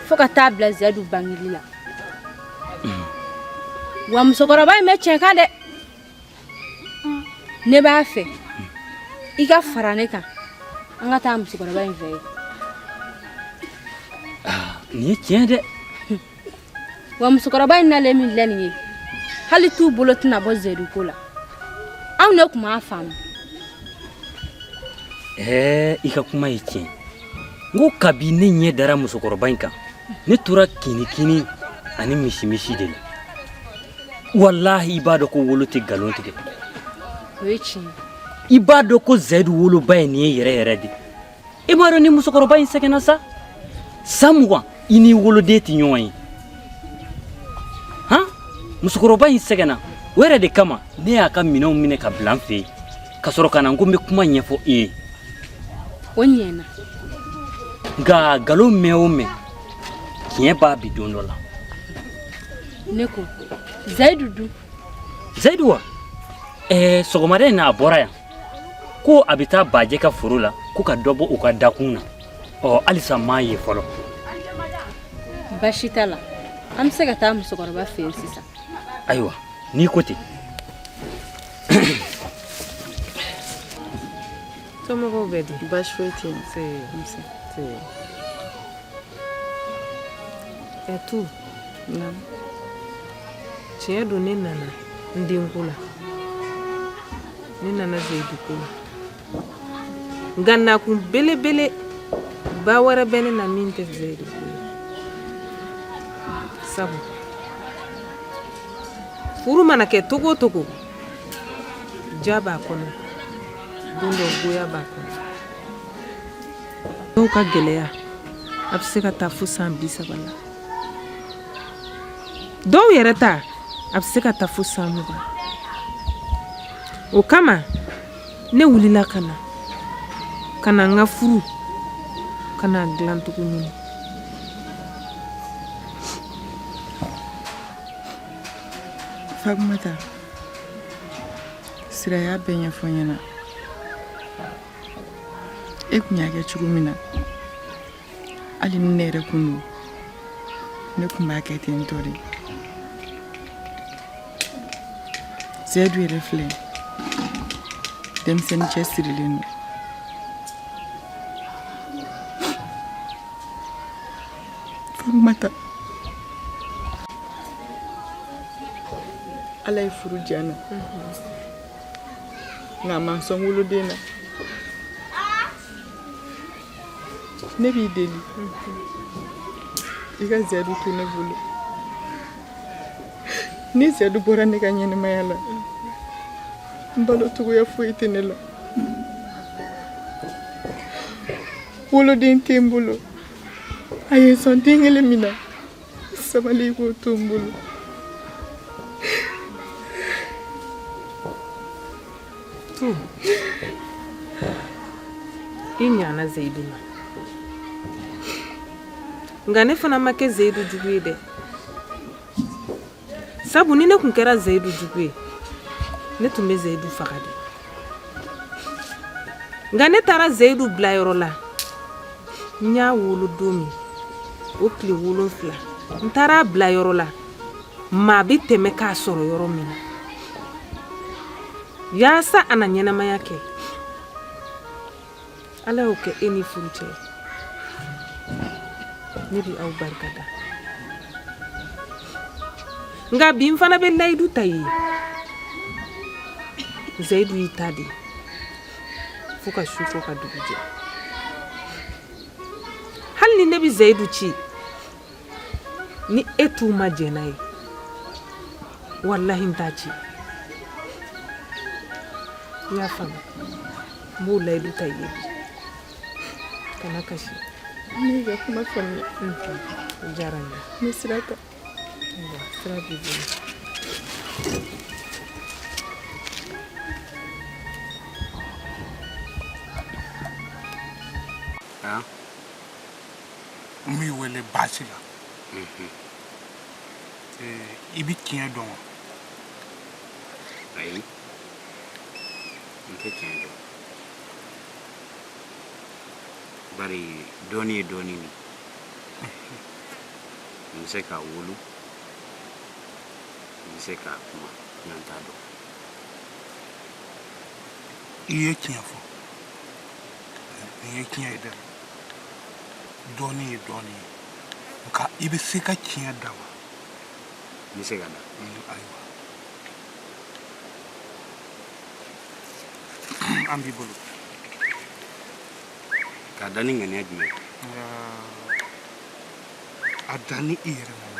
fo ka taa bila Zedu bangeli la. Wa musokɔrɔba in bɛ tiɲɛ kan dɛ. Ne b'a fɛ i ka fara ne kan, an ka taa musokɔrɔba in fɛ yen. Nin ye tiɲɛ dɛ. Wa musokɔrɔba in nalen min filɛ nin ye, hali t'u bolo tɛna bɔ Zedu ko la. Anw de tun m'a faamu. Ɛɛ, i ka kuma ye tiɲɛ. N ko kabi ne ɲɛ dara musokɔrɔba in kan, ne tora kinikini ani misimisi de la. Walahi, i b'a dɔn ko wolo tɛ nkalon tigɛ. O ye tiɲɛ. I b'a dɔn ko Zayidu woloba ye nin ye yɛrɛ yɛrɛ de. E m'a dɔn ni musokɔrɔba in sɛgɛnna sa? San 20 i n'i woloden tɛ ɲɔgɔn ye. Han, musokɔrɔba in sɛgɛnna. O yɛrɛ de kama ne y'a ka minɛnw minɛ ka bila n fɛ yen, ka sɔrɔ ka na n ko n bɛ kuma ɲɛfɔ e ye. O ɲɛna. Nka nkalon mɛn o mɛn, tiɲɛ b'a bi don dɔ la. Ne ko, Zayidu dun? Zayidu wa? Ɛɛ, sɔgɔmada in na a bɔra yan ko a bɛ taa Bajɛ ka foro la ko ka dɔ bɔ u ka dakun na. Ɔ, halisa n m'a ye fɔlɔ. Baasi t'a la, an bɛ se ka taa musokɔrɔba fɛ yen sisan. Ayiwa, n'i ko ten. Somɔgɔw bɛ di? Baasi foyi tɛ yen. Nse. Nse. Ɛ tu. Naamu. Tiɲɛ don, ne nana n denko la. Ne nana Zeyidu ko la. Nka nakun belebele ba wɛrɛ bɛ ne na min tɛ Zeyidu ko ye. Sabu furu mana kɛ togo o togo, ja b'a kɔnɔ, don dɔ goya b'a kɔnɔ. Dɔw ka gɛlɛya a bɛ se ka taa fo san 30 la, dɔw yɛrɛ ta a bɛ se ka taa fo san 20. O kama ne wulila ka na ka na n ka furu ka na dilancogo ɲini. Fatumata, Sira y'a bɛɛ ɲɛfɔ n ɲɛna. E kun y'a kɛ cogo min na, hali ni ne yɛrɛ kun don, ne kun b'a kɛ ten tɔ de. Seyidu yɛrɛ filɛ, denmisɛnnin cɛsirilen don. Fatumata, Ala ye furu diya n na, nka a ma n sɔn woloden na. Ne b'i deli, i ka Seyidu to ne bolo. Ni Sedu bɔra ne ka ɲɛnamaya la, n balo cogoya foyi tɛ ne la. Woloden tɛ n bolo. A ye n sɔn den kelen min na, sabali i k'o to n bolo. I ɲana Zeyidu ma. Nka ne fana ma kɛ Zeyidu jugu ye dɛ. Sabu ni ne tun kɛra Zeyidu jugu ye, ne tun bɛ Zeyidu faga de. Nka ne taara Zeyidu bila yɔrɔ la, n y'a wolo don min, o tile 7, n taara a bila yɔrɔ la, maa bɛ tɛmɛ k'a sɔrɔ yɔrɔ min na, yaasa a na ɲɛnamaya kɛ. Ala y'o kɛ e ni furucɛ ye. Ne bɛ aw barika da. Nka bi n fana bɛ layidu ta i ye. Zayidu y'i ta de ye fo ka su ko ka dugu jɛ. Hali ni ne bɛ Zayidu ci, ni e t'u ma jɛn n'a ye, walahi n t'a ci. I y'a faamu? N b'o layidu ta i ye bi. Kana kasi. Ne y'i ka kuma faamuya. O diyara n ye. N bɛ sira ta. Ayiwa, sira b'i bolo. N b'i wele baasi la. I bɛ tiɲɛ dɔn wa? Ayi, n tɛ tiɲɛ dɔn, bari dɔnni ye dɔnni de. N bɛ se k'a wolo, n bɛ se k'a kuma, nka n t'a dɔn. I ye tiɲɛ fɔ, nin ye tiɲɛ ye dɛ. Dɔnni ye dɔnni ye, nka i bɛ se ka tiɲɛ da wa? N bɛ se ka da. Ayiwa, an b'i bolo. K'a da ni ŋaniya jumɛn ye? A da ni i yɛrɛ ŋaniya.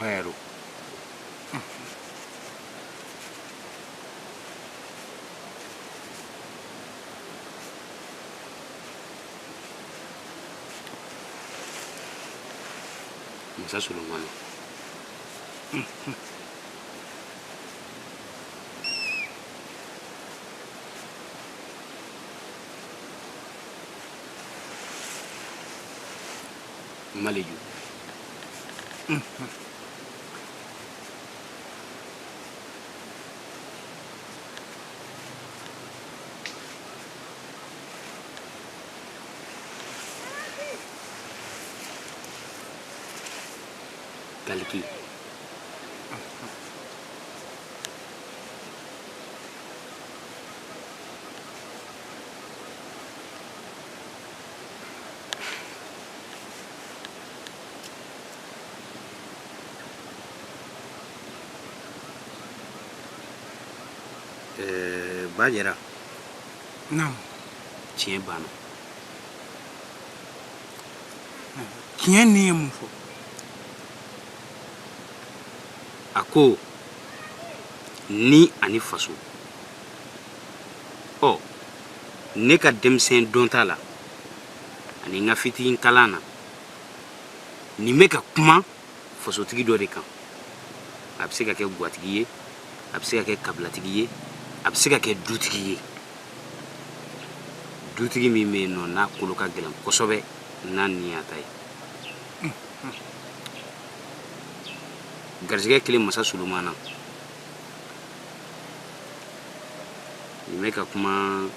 Bayaro. Masa Solomana. Maleju. Kaliki. Ba jɛra. Naamu. Tiɲɛ banna. Tiɲɛ nin ye mun fɔ? A ko ni ani faso. Ɔ, ne ka denmisɛn dɔnta la ani n ka fitinin kalan na, nin bɛ ka kuma fasotigi dɔ de kan. A bɛ se ka kɛ gwatigi ye, a bɛ se ka kɛ kabilatigi ye, a bɛ se ka kɛ dutigi ye. Dutigi min bɛ yen nɔ n'a kolo ka gɛlɛn kosɛbɛ n'a ni y'a ta ye. Garijɛgɛ kelen masa Solomana. Nin bɛ ka kuma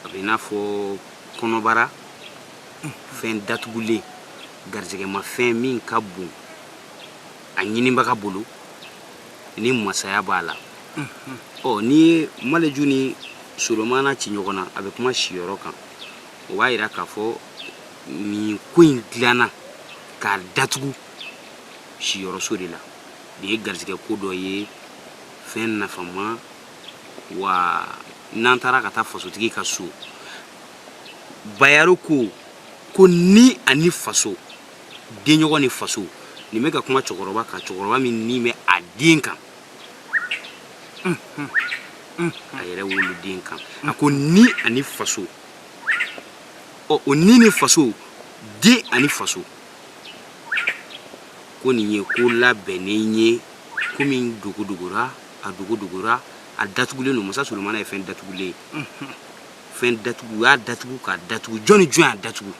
A bɛ i n'a fɔ kɔnɔbara, fɛn datugulen, garijɛgɛmafɛn min ka bon a ɲinibaga bolo ni masaya b'a la. Ɔ n'i ye maleju ni solomana ci ɲɔgɔn na, a bɛ kuma siyɔrɔ kan. O b'a yira k'a fɔ nin ko in dilanna k'a datugu siyɔrɔso de la. Nin ye garijɛgɛ ko dɔ ye, fɛn nafama. Wa n'an taara ka taa fasotigi ka so, bayaro ko ni ani faso, denɲɔgɔn ni faso. Nin bɛ ka kuma cɛkɔrɔba kan, cɛkɔrɔba min ni bɛ a den kan, a yɛrɛ woloden kan. A ko ni ani faso. Ɔ o ni ni faso, den ani faso, ko nin ye ko labɛnnen ye, ko min dogodogora, a dogodogora, a datugulen don. Masa solomana ye fɛn datugulen ye, fɛn datugu, u y'a datugu k'a datugu. Jɔn ni jɔn y'a datugu?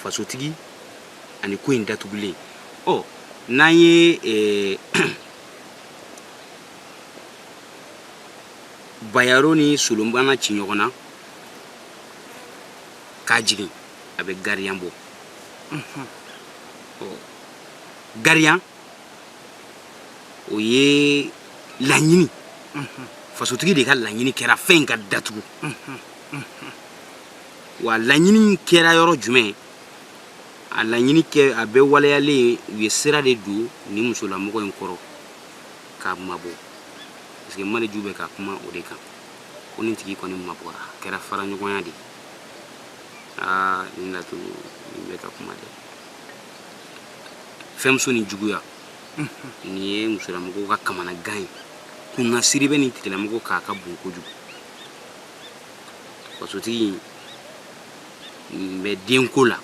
Fasotigi ani ko in datugulen. Ɔ n'an ye bayaro ni solomana ci ɲɔgɔn na k'a jigin, a bɛ gariyan bɔ. Ɔ gariyan, o ye laɲini, fasotigi de ka laɲini kɛra fɛn in ka datugu. Wa laɲini kɛra yɔrɔ jumɛn? A laɲini kɛ, a bɛ waleyalen, u ye sira de don nin musolamɔgɔ in kɔrɔ k'a mabɔ, parce que maleju bɛ ka kuma o de kan, ko nin tigi kɔni mabɔra, a kɛra faraɲɔgɔnya de ye. Aa nin laturu nin bɛ ka kuma dɛ, fɛnmuso ni juguya. Nin ye musolamɔgɔw ka kamanagan ye. Kunnasiri bɛ nin tigilamɔgɔ k'a ka bon kojugu. Fasotigi in bɛ denko la,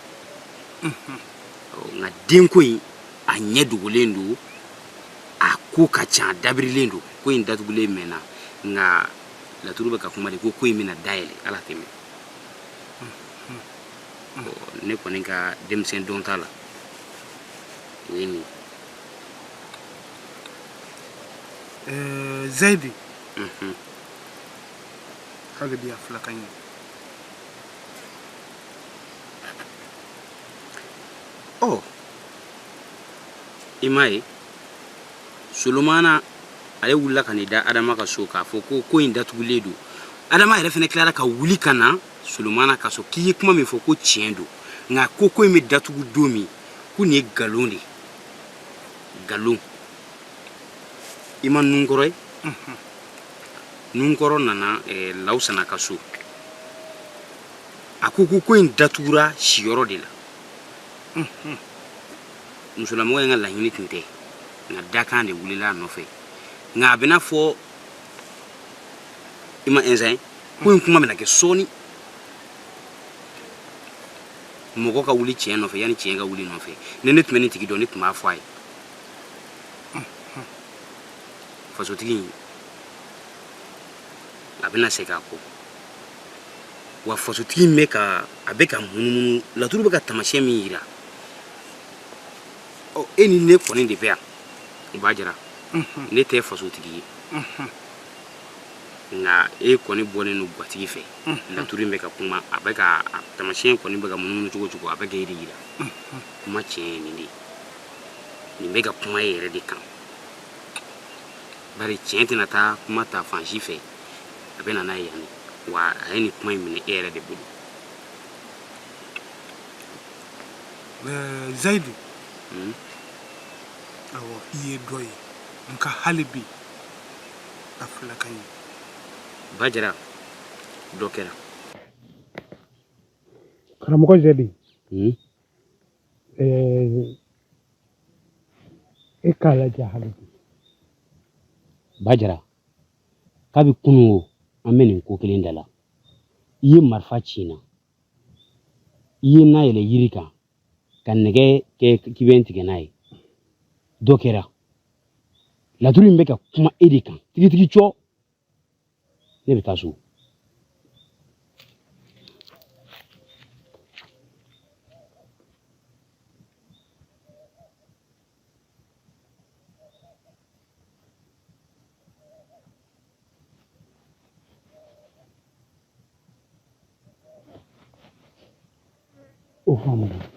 nka denko in a ɲɛ dogolen don, a ko ka ca, a dabirilen don. Ko in datugulen mɛnna, nka laturu bɛ ka kuma de ko ko in bɛna dayɛlɛ. Ala tɛmɛ ne kɔni ka denmisɛn dɔn t'a la, o ye nin ye. Zayidi, hali bi a fila ka ɲi. Ɔ i m'a ye, solomana ale wulila ka n'i da adama ka so k'a fɔ ko ko in datugulen don. Adama yɛrɛ fana tilara ka wuli ka na solomana ka so k'i ye kuma min fɔ ko tiɲɛ don, nka ko ko in bɛ datugu don min, ko nin ye nkalon de ye, nkalon. I ma nunkɔrɔ ye? Nunkɔrɔ nana lawusana ka so, a ko ko ko in datugura siyɔrɔ de la. Musolamɔgɔ in ka laɲini tun tɛ, nka dakan de wulila a nɔfɛ. Nka a bɛna fɔ i ma ɛnsan ye, ko in kuma bɛna kɛ sɔɔni. Mɔgɔ ka wuli tiɲɛ nɔfɛ yanni tiɲɛ ka wuli nɔfɛ. Ni ne tun bɛ nin tigi dɔn, ne tun b'a fɔ a ye. Fasotigi in a bɛna segin a kɔ. Wa fasotigi in bɛ ka, a bɛ ka munumunu, laturu bɛ ka taamasiyɛn min yira. Ɔ e ni ne kɔni de bɛ yan, o b'a jira ne tɛ fasotigi ye, nka e kɔni bɔlen don gatigi fɛ. Laturu in bɛ ka kuma, a bɛ ka taamasiyɛn kɔni bɛ ka munumunu cogo o cogo, a bɛ ka e de yira. Kuma tiɲɛ ye nin de ye, nin bɛ ka kuma e yɛrɛ de kan, bari tiɲɛ tɛna taa kuma ta fan si fɛ, a bɛ na n'a ye yan de. Wa a ye nin kuma in minɛ e yɛrɛ de bolo. Zayidu, awɔ, i ye dɔ ye, nka hali bi a fila ka ɲi. Bajara, dɔ kɛra. Karamɔgɔ Zɛdi, e k'a lajɛ hali bi. Bajara, kabi kunun o, an bɛ nin ko kelen da la. I ye marifa ci n na, i ye na yɛlɛ yiri kan ka nɛgɛ kɛ k'i bɛ n tigɛ n'a ye. Dɔ kɛra. Laturu in bɛ ka kuma e de kan tigitigi cɔ. Ne bɛ taa so. O faamuna.